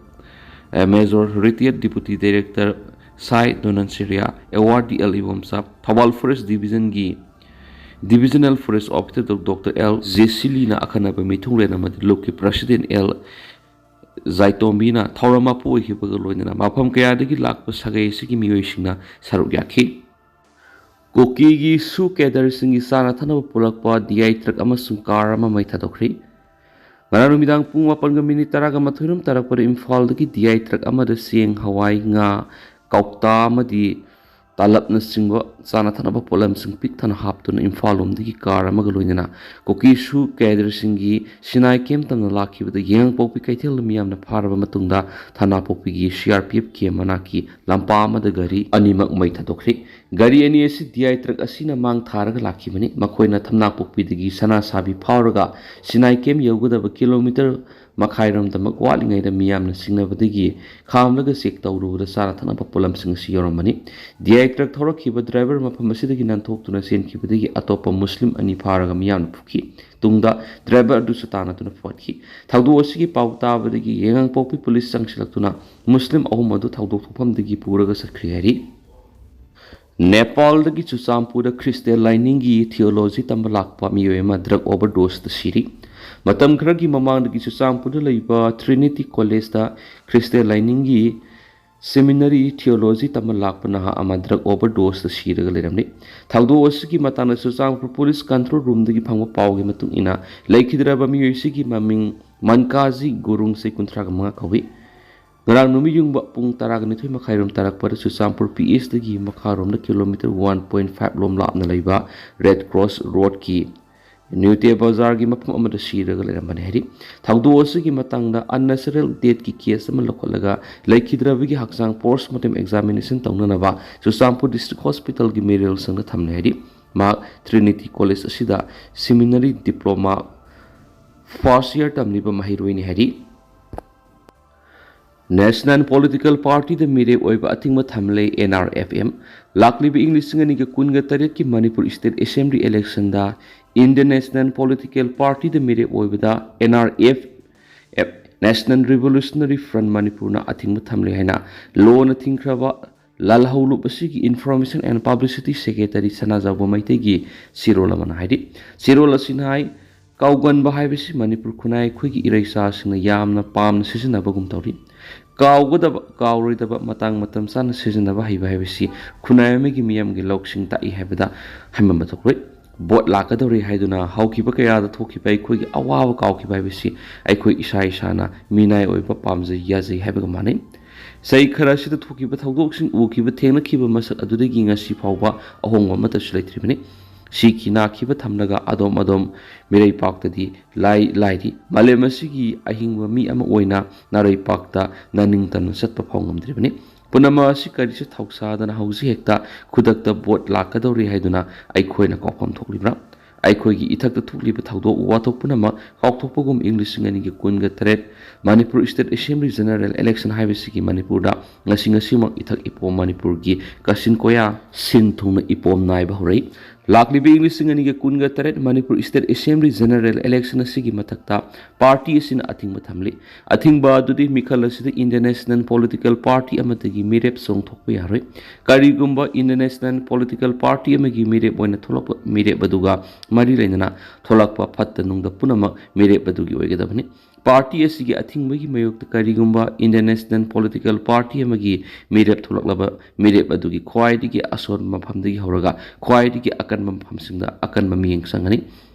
ꯑꯦ, Major Retired Deputy Director Sai Donan Siriya, Awardee L Ibomcha, ꯊꯧꯕꯥꯜ Forest Divisionꯒꯤ Divisional Forest Officer Doctor L ꯖꯦꯁꯤꯂꯤꯅ ꯑꯈꯟꯅꯕ ꯃꯤꯊꯨꯡꯂꯦꯟ ꯑꯃꯗꯤ ꯂꯨꯞꯀꯤ President L ꯖꯥꯏꯇꯣꯝꯕꯤꯅ ꯊꯧꯔꯝ ꯃꯄꯨ ꯑꯣꯏꯈꯤꯕꯒ ꯂꯣꯏꯅꯅ ꯃꯐꯝ ꯀꯌꯥꯗꯒꯤ ꯂꯥꯛꯄ ꯁꯥꯒꯩ ꯑꯁꯤꯒꯤ ꯃꯤꯑꯣꯏꯁꯤꯡꯅ ꯁꯔꯨꯛ ꯌꯥꯈꯤ꯫ ꯀꯨꯀꯤꯒꯤ SoO cadreꯁꯤꯡꯒꯤ ꯆꯥꯅ ꯊꯛꯅꯕ ꯄꯨꯔꯛꯄ D I truck ꯑꯃꯁꯨꯡ car ꯑꯃ ꯃꯩ ꯊꯥꯗꯣꯛꯈ꯭ꯔꯤ꯫ ꯉꯔꯥꯡ ꯅꯨꯃꯤꯗꯥꯡ ꯄꯨꯡ ꯃꯥꯄꯟꯒ ꯃꯤꯅꯤꯠ ꯇꯔꯥꯒ ꯃꯥꯊꯣꯏꯔꯣꯝ ꯇꯥꯔꯛꯄꯗ ꯏꯝꯐꯥꯜꯗꯒꯤ D I truck ꯑꯃꯗ ꯆꯦꯡ, ꯍꯋꯥꯏ, ꯉꯥ, ꯀꯧꯇꯥ ꯑꯃꯗꯤ ꯇꯥꯂꯞꯅꯆꯤꯡꯕ ꯆꯥꯅ ꯊꯛꯅꯕ ꯄꯣꯠꯂꯝꯁꯤꯡ ꯄꯤꯛ ꯊꯟꯅ ꯍꯥꯞꯇꯨꯅ ꯏꯝꯐꯥꯜ ꯂꯣꯝꯗꯒꯤ ꯀꯥꯔ ꯑꯃꯒ ꯂꯣꯏꯅꯅ ꯀꯨꯀꯤꯁꯨ ꯀꯦꯗꯔꯁꯤꯡꯒꯤ ꯁꯤꯅꯥꯏ ꯀꯦꯝ ꯇꯝꯅ ꯂꯥꯛꯈꯤꯕꯗ ꯌꯥꯏꯉꯪꯄꯣꯛꯄꯤ ꯀꯩꯊꯦꯜꯗ ꯃꯤꯌꯥꯝꯅ ꯐꯥꯔꯕ ꯃꯇꯨꯡꯗ ꯊꯅꯥꯄꯣꯛꯄꯤꯒꯤ ꯁꯤ ꯑꯥꯔ ꯄꯤ ꯑꯦꯐ ꯀꯦꯝ ꯃꯅꯥꯛꯀꯤ ꯂꯝꯄꯥꯛ ꯑꯃꯗ ꯒꯥꯔꯤ ꯑꯅꯤꯃꯛ ꯃꯩ ꯊꯥꯗꯣꯛꯈ꯭ꯔꯦ꯫ ꯒꯥꯔꯤ ꯑꯅꯤ ꯑꯁꯤ ꯗꯤ ꯑꯥꯏ ꯇ꯭ꯔꯛ ꯑꯁꯤꯅ ꯃꯥꯡ ꯊꯥꯔꯒ ꯂꯥꯛꯈꯤꯕꯅꯤ꯫ ꯃꯈꯣꯏꯅ ꯊꯝꯅꯥꯄꯣꯛꯄꯤꯗꯒꯤ ꯁꯅꯥ ꯁꯥꯕꯤ ꯐꯥꯎꯔꯒ ꯁꯤꯅꯥꯏ ꯀꯦꯝ ꯌꯧꯒꯗꯕ ꯀꯤꯂꯣꯃꯤꯇꯔ ꯃꯈꯥꯏꯔꯣꯝꯗꯃꯛ ꯋꯥꯠꯂꯤꯉꯩꯗ ꯃꯤꯌꯥꯝꯅ ꯆꯤꯡꯅꯕꯗꯒꯤ ꯈꯥꯝꯂꯒ ꯆꯦꯛ ꯇꯧꯔꯨꯕꯗ ꯆꯥꯅ ꯊꯛꯅꯕ ꯄꯣꯠꯂꯝꯁꯤꯡ ꯑꯁꯤ ꯌꯥꯎꯔꯝꯕꯅꯤ꯫ ꯗꯤ ꯑꯥꯏ ꯇ꯭ꯔꯛ ꯊꯧꯔꯛꯈꯤꯕ ꯗ꯭ꯔꯥꯏꯚꯔ ꯃꯐꯝ ꯑꯁꯤꯗꯒꯤ ꯅꯥꯟꯊꯣꯛꯇꯨꯅ ꯆꯦꯟꯈꯤꯕꯗꯒꯤ ꯑꯇꯣꯞꯄ ꯃꯨꯁꯂꯤꯝ ꯑꯅꯤ ꯐꯥꯔꯒ ꯃꯤꯌꯥꯝꯅ ꯐꯨꯈꯤ꯫ ꯇꯨꯡꯗ ꯗ꯭ꯔꯥꯏꯚꯔ ꯑꯗꯨꯁꯨ ꯇꯥꯟꯅꯗꯨꯅ ꯐꯨꯒꯠꯈꯤ꯫ ꯊꯧꯗꯣꯛ ꯑꯁꯤꯒꯤ ꯄꯥꯎ ꯇꯥꯕꯗꯒꯤ ꯌꯥꯏꯉꯪꯄꯣꯛꯄꯤ ꯄꯨꯂꯤꯁ ꯆꯪꯁꯤꯜꯂꯛꯇꯨꯅ ꯃꯨꯁꯂꯤꯝ ꯑꯍꯨꯝ ꯑꯗꯨ ꯊꯧꯗꯣꯛ ꯊꯣꯛꯐꯝꯗꯒꯤ ꯄꯨꯔꯒ ꯆꯠꯈ꯭ꯔꯦ ꯍꯥꯏꯔꯤ꯫ ꯅꯦꯄꯥꯜꯗꯒꯤ ꯆꯨꯔꯆꯥꯟꯄꯨꯔꯗ ꯈ꯭ꯔꯤꯁꯇꯤꯌꯥꯟ ꯂꯥꯏꯅꯤꯡꯒꯤ ꯊꯤꯑꯣꯂꯣꯖꯤ ꯇꯝꯕ ꯂꯥꯛꯄ ꯃꯤꯑꯣꯏ ꯑꯃ ꯗ꯭ꯔꯒ ꯑꯣꯚꯔꯗꯣꯁꯇ ꯁꯤꯔꯤ꯫ ꯃꯇꯝ ꯈꯔꯒꯤ ꯃꯃꯥꯡꯗꯒꯤ ꯆꯨꯔꯆꯥꯟꯄꯨꯔꯗ ꯂꯩꯕ ꯇ꯭ꯔꯤꯅꯤꯇꯤ ꯀꯣꯂꯦꯖꯇ ꯈ꯭ꯔꯤꯁꯇꯤꯌꯥꯟ ꯂꯥꯏꯅꯤꯡꯒꯤ ꯁꯦꯃꯤꯅꯔꯤ ꯊꯤꯑꯣꯂꯣꯖꯤ ꯇꯝꯕ ꯂꯥꯛꯄ ꯅꯍꯥ ꯑꯃ ꯗ꯭ꯔꯒ ꯑꯣꯚꯔꯗꯣꯁꯇ ꯁꯤꯔꯒ ꯂꯩꯔꯝꯂꯤ꯫ ꯊꯧꯗꯣꯛ ꯑꯁꯤꯒꯤ ꯃꯇꯥꯡꯗ ꯆꯨꯔꯆꯥꯟꯄꯨꯔ ꯄꯨꯂꯤꯁ ꯀꯟꯇ꯭ꯔꯣꯜ ꯔꯨꯝꯗꯒꯤ ꯐꯪꯕ ꯄꯥꯎꯒꯤ ꯃꯇꯨꯡ ꯏꯟꯅ, ꯂꯩꯈꯤꯗ꯭ꯔꯕ ꯃꯤꯑꯣꯏꯁꯤꯒꯤ ꯃꯃꯤꯡ ꯃꯟꯀꯥꯖꯤ ꯒꯨꯔꯨꯡ, ꯆꯍꯤ ꯀꯨꯟꯊ꯭ꯔꯥꯒ ꯃꯉꯥ ꯀꯧꯏ꯫ ꯉꯔꯥꯡ ꯅꯨꯃꯤꯠ ꯌꯨꯡꯕ ꯄꯨꯡ ꯇꯔꯥꯒ ꯅꯤꯊꯣꯏ ꯃꯈꯥꯏꯔꯣꯝ ꯇꯥꯔꯛꯄꯗ ꯆꯨꯔꯆꯥꯟꯄꯨꯔ ꯄꯤ ꯑꯦꯁꯇꯒꯤ ꯃꯈꯥꯔꯣꯝꯗ ꯀꯤꯂꯣꯃꯤꯇꯔ ꯋꯥꯟ ꯄꯣꯏꯟ ꯐꯥꯏꯚ ꯂꯣꯝ ꯂꯥꯞꯅ ꯂꯩꯕ ꯔꯦꯗ ꯀ꯭ꯔꯣꯁ ꯔꯣꯗꯀꯤ ꯅ꯭ꯌꯨꯇꯦ ꯕꯖꯥꯔꯒꯤ ꯃꯐꯝ ꯑꯃꯗ ꯁꯤꯔꯒ ꯂꯩꯔꯝꯕꯅꯤ ꯍꯥꯏꯔꯤ꯫ ꯊꯧꯗꯣꯛ ꯑꯁꯤꯒꯤ ꯃꯇꯥꯡꯗ ꯑꯟꯅꯦꯆꯔꯦꯜ ꯗꯦꯠꯀꯤ ꯀꯦꯁ ꯑꯃ ꯂꯧꯈꯠꯂꯒ ꯂꯩꯈꯤꯗ꯭ꯔꯕꯒꯤ ꯍꯛꯆꯥꯡ ꯄꯣꯁꯃꯣꯔꯇꯦꯝ ꯑꯦꯛꯖꯥꯃꯤꯅꯦꯁꯟ ꯇꯧꯅꯅꯕ ꯆꯨꯔꯆꯥꯟꯄꯨꯔ ꯗꯤꯁꯇ꯭ꯔꯤꯛ ꯍꯣꯁꯄꯤꯇꯥꯜꯒꯤ ꯃꯦꯔꯤꯌꯦꯜ ꯁꯪꯗ ꯊꯝꯂꯦ ꯍꯥꯏꯔꯤ꯫ ꯃꯍꯥꯛ ꯇ꯭ꯔꯤꯅꯤꯇꯤ ꯀꯣꯂꯦꯖ ꯑꯁꯤꯗ ꯁꯦꯃꯤꯅꯔꯤ ꯗꯤꯄ꯭ꯂꯣꯃꯥ ꯐꯥꯔꯁ ꯏꯌꯥꯔ ꯇꯝꯂꯤꯕ ꯃꯍꯩꯔꯣꯏꯅꯤ ꯍꯥꯏꯔꯤ꯫ ꯅꯦꯁꯅꯦꯜ ꯄꯣꯂꯤꯇꯤꯀꯦꯜ ꯄꯥꯔꯇꯤꯗ ꯃꯤꯔꯦꯞ ꯑꯣꯏꯕ ꯑꯊꯤꯡꯕ ꯊꯝꯂꯦ ꯑꯦꯟ ꯑꯥꯔ ꯑꯦꯐ ꯑꯦꯝ꯫ ꯂꯥꯛꯂꯤꯕ ꯏꯪ ꯂꯤꯁꯤꯡ ꯑꯅꯤꯒ ꯀꯨꯟꯒ ꯇꯔꯦꯠꯀꯤ ꯃꯅꯤꯄꯨꯔ ꯁ꯭ꯇꯦꯠ ꯑꯦꯁꯦꯝꯕ꯭ꯂꯤ ꯏꯂꯦꯛꯁꯟꯗ ꯏꯟꯗꯤꯌꯟ ꯅꯦꯁꯅꯦꯜ ꯄꯣꯂꯤꯇꯤꯀꯦꯜ ꯄꯥꯔꯇꯤꯗ ꯃꯤꯔꯦꯞ ꯑꯣꯏꯕꯗ N R F F, national revolutionary front ꯃꯅꯤꯄꯨꯔꯅ ꯑꯊꯤꯡꯕ ꯊꯝꯂꯦ ꯍꯥꯏꯅ ꯂꯣꯟꯅ ꯊꯤꯡꯈ꯭ꯔꯕ ꯂꯥꯜꯍꯧꯂꯨꯞ ꯑꯁꯤꯒꯤ information and publicity secretary Sanajaoba ꯃꯩꯇꯩꯒꯤ ꯆꯦꯔꯣꯜ ꯑꯃꯅ ꯍꯥꯏꯔꯤ꯫ ꯆꯦꯔꯣꯜ ꯑꯁꯤꯅ ꯍꯥꯏ, ꯀꯥꯎꯒꯟꯕ ꯍꯥꯏꯕꯁꯤ ꯃꯅꯤꯄꯨꯔ ꯈꯨꯟꯅꯥꯏ ꯑꯩꯈꯣꯏꯒꯤ ꯏꯔꯩꯆꯥꯁꯤꯡꯅ ꯌꯥꯝꯅ ꯄꯥꯝꯅ ꯁꯤꯖꯤꯟꯅꯕꯒꯨꯝ ꯇꯧꯔꯤ꯫ ꯀꯥꯎꯒꯗꯕ, ꯀꯥꯎꯔꯣꯏꯗꯕ, ꯃꯇꯥꯡ ꯃꯇꯝ ꯆꯥꯅ ꯁꯤꯖꯤꯟꯅꯕ ꯍꯩꯕ ꯍꯥꯏꯕꯁꯤ ꯈꯨꯟꯅꯥꯏ ꯑꯃꯒꯤ ꯃꯤꯌꯥꯝꯒꯤ ꯂꯧꯁꯤꯡ ꯇꯥꯛꯏ ꯍꯥꯏꯕꯗ ꯍꯥꯏꯃꯟꯕ ꯊꯣꯛꯂꯣꯏ꯫ ꯚꯣꯠ ꯂꯥꯛꯀꯗꯧꯔꯦ ꯍꯥꯏꯗꯨꯅ ꯍꯧꯈꯤꯕ ꯀꯌꯥꯗ ꯊꯣꯛꯈꯤꯕ ꯑꯩꯈꯣꯏꯒꯤ ꯑꯋꯥꯕ ꯀꯥꯎꯈꯤꯕ ꯍꯥꯏꯕꯁꯤ ꯑꯩꯈꯣꯏ ꯏꯁꯥ ꯏꯁꯥꯅ ꯃꯤꯅꯥꯏ ꯑꯣꯏꯕ ꯄꯥꯝꯖꯩ, ꯌꯥꯖꯩ ꯍꯥꯏꯕꯒ ꯃꯥꯟꯅꯩ꯫ ꯆꯍꯤ ꯈꯔ ꯑꯁꯤꯗ ꯊꯣꯛꯈꯤꯕ ꯊꯧꯗꯣꯛꯁꯤꯡ ꯎꯈꯤꯕ, ꯊꯦꯡꯅꯈꯤꯕ ꯃꯁꯛ ꯑꯗꯨꯗꯒꯤ ꯉꯁꯤ ꯐꯥꯎꯕ ꯑꯍꯣꯡꯕ ꯑꯃꯠꯇꯁꯨ ꯂꯩꯇ꯭ꯔꯤꯕꯅꯤ꯫ ꯁꯤꯈꯤ ꯅꯥꯈꯤꯕ ꯊꯝꯂꯒ ꯑꯗꯣꯝ ꯑꯗꯣꯝ ꯃꯤꯔꯩꯄꯥꯛꯇꯗꯤ ꯂꯥꯏ ꯂꯥꯏꯔꯤ꯫ ꯃꯥꯂꯦꯝ ꯑꯁꯤꯒꯤ ꯑꯍꯤꯡꯕ ꯃꯤ ꯑꯃ ꯑꯣꯏꯅ ꯅꯥꯔꯩꯄꯥꯛꯇ ꯅꯅꯤꯡꯇꯝꯅ ꯆꯠꯄ ꯐꯥꯎ ꯉꯝꯗ꯭ꯔꯤꯕꯅꯤ꯫ ꯄꯨꯝꯅꯃꯛ ꯑꯁꯤ ꯀꯔꯤꯁꯨ ꯊꯧꯁꯥꯗꯅ ꯍꯧꯖꯤꯛ ꯍꯦꯛꯇ ꯈꯨꯗꯛꯇ ꯚꯣꯠ ꯂꯥꯛꯀꯗꯧꯔꯤ ꯍꯥꯏꯗꯨꯅ ꯑꯩꯈꯣꯏꯅ ꯀꯥꯎꯐꯝ ꯊꯣꯛꯂꯤꯕ꯭ꯔꯥ? ꯑꯩꯈꯣꯏꯒꯤ ꯏꯊꯛꯇ ꯊꯣꯛꯂꯤꯕ ꯊꯧꯗꯣꯛ ꯋꯥꯊꯣꯛ ꯄꯨꯝꯅꯃꯛ ꯀꯥꯎꯊꯣꯛꯄꯒꯨꯝ ꯏꯪ ꯂꯤꯁꯤꯡ ꯑꯅꯤꯒꯤ ꯀꯨꯟꯒ ꯇꯔꯦꯠ Manipur state assembly general election ꯍꯥꯏꯕꯁꯤꯒꯤ ꯃꯅꯤꯄꯨꯔꯗ ꯉꯁꯤ ꯉꯁꯤꯃꯛ ꯏꯊꯛ ꯏꯄꯣꯝ ꯃꯅꯤꯄꯨꯔꯒꯤ ꯀꯥꯆꯤꯟ ꯀꯣꯌꯥ ꯁꯤꯟ ꯊꯨꯡꯅ ꯏꯄꯣꯝ ꯅꯥꯏꯕ ꯍꯧꯔꯛꯏ꯫ ꯂꯥꯛꯂꯤꯕ ꯏꯪ ꯂꯤꯁꯤꯡ ꯑꯅꯤꯒ ꯀꯨꯟꯒ ꯇꯔꯦꯠ Manipur state assembly general election ꯑꯁꯤꯒꯤ ꯃꯊꯛꯇ ꯄꯥꯔꯇꯤ ꯑꯁꯤꯅ ꯑꯊꯤꯡꯕ ꯊꯝꯂꯤ꯫ ꯑꯊꯤꯡꯕ ꯑꯗꯨꯗꯤ ꯃꯤꯈꯜ ꯑꯁꯤꯗ ꯏꯟꯗꯤꯌꯟ ꯅꯦꯁꯅꯦꯜ ꯄꯣꯂꯤꯇꯤꯀꯦꯜ ꯄꯥꯔꯇꯤ ꯑꯃꯠꯇꯒꯤ ꯃꯤꯔꯦꯞ ꯆꯣꯡꯊꯣꯛꯄ ꯌꯥꯔꯣꯏ꯫ ꯀꯔꯤꯒꯨꯝꯕ ꯏꯟꯗꯤꯌꯟ ꯅꯦꯁꯅꯦꯜ ꯄꯣꯂꯤꯇꯤꯀꯦꯜ ꯄꯥꯔꯇꯤ ꯑꯃꯒꯤ ꯃꯤꯔꯦꯞ ꯑꯣꯏꯅ ꯊꯣꯛꯂꯛꯄ ꯃꯤꯔꯦꯞ ꯑꯗꯨꯒ ꯃꯔꯤ ꯂꯩꯅꯅ ꯊꯣꯛꯂꯛꯄ ꯐꯠꯇ ꯅꯨꯡꯗ ꯄꯨꯝꯅꯃꯛ ꯃꯤꯔꯦꯞ ꯑꯗꯨꯒꯤ ꯑꯣꯏꯒꯗꯕꯅꯤ꯫ ꯄꯥꯔꯇꯤ ꯑꯁꯤꯒꯤ ꯑꯊꯤꯡꯕꯒꯤ ꯃꯥꯌꯣꯛꯇ ꯀꯔꯤꯒꯨꯝꯕ ꯏꯟꯗꯤꯌꯟ ꯅꯦꯁꯅꯦꯜ ꯄꯣꯂꯤꯇꯤꯀꯦꯜ ꯄꯥꯔꯇꯤ ꯑꯃꯒꯤ ꯃꯤꯔꯦꯞ ꯊꯣꯛꯂꯛꯂꯕ ꯃꯤꯔꯦꯞ ꯑꯗꯨꯒꯤ ꯈ꯭ꯋꯥꯏꯗꯒꯤ ꯑꯁꯣꯟꯕ ꯃꯐꯝꯗꯒꯤ ꯍꯧꯔꯒ ꯈ꯭ꯋꯥꯏꯗꯒꯤ ꯑꯀꯟꯕ ꯃꯐꯝꯁꯤꯡꯗ ꯑꯀꯟꯕ ꯃꯤꯠꯌꯦꯡ ꯆꯪꯒꯅꯤ꯫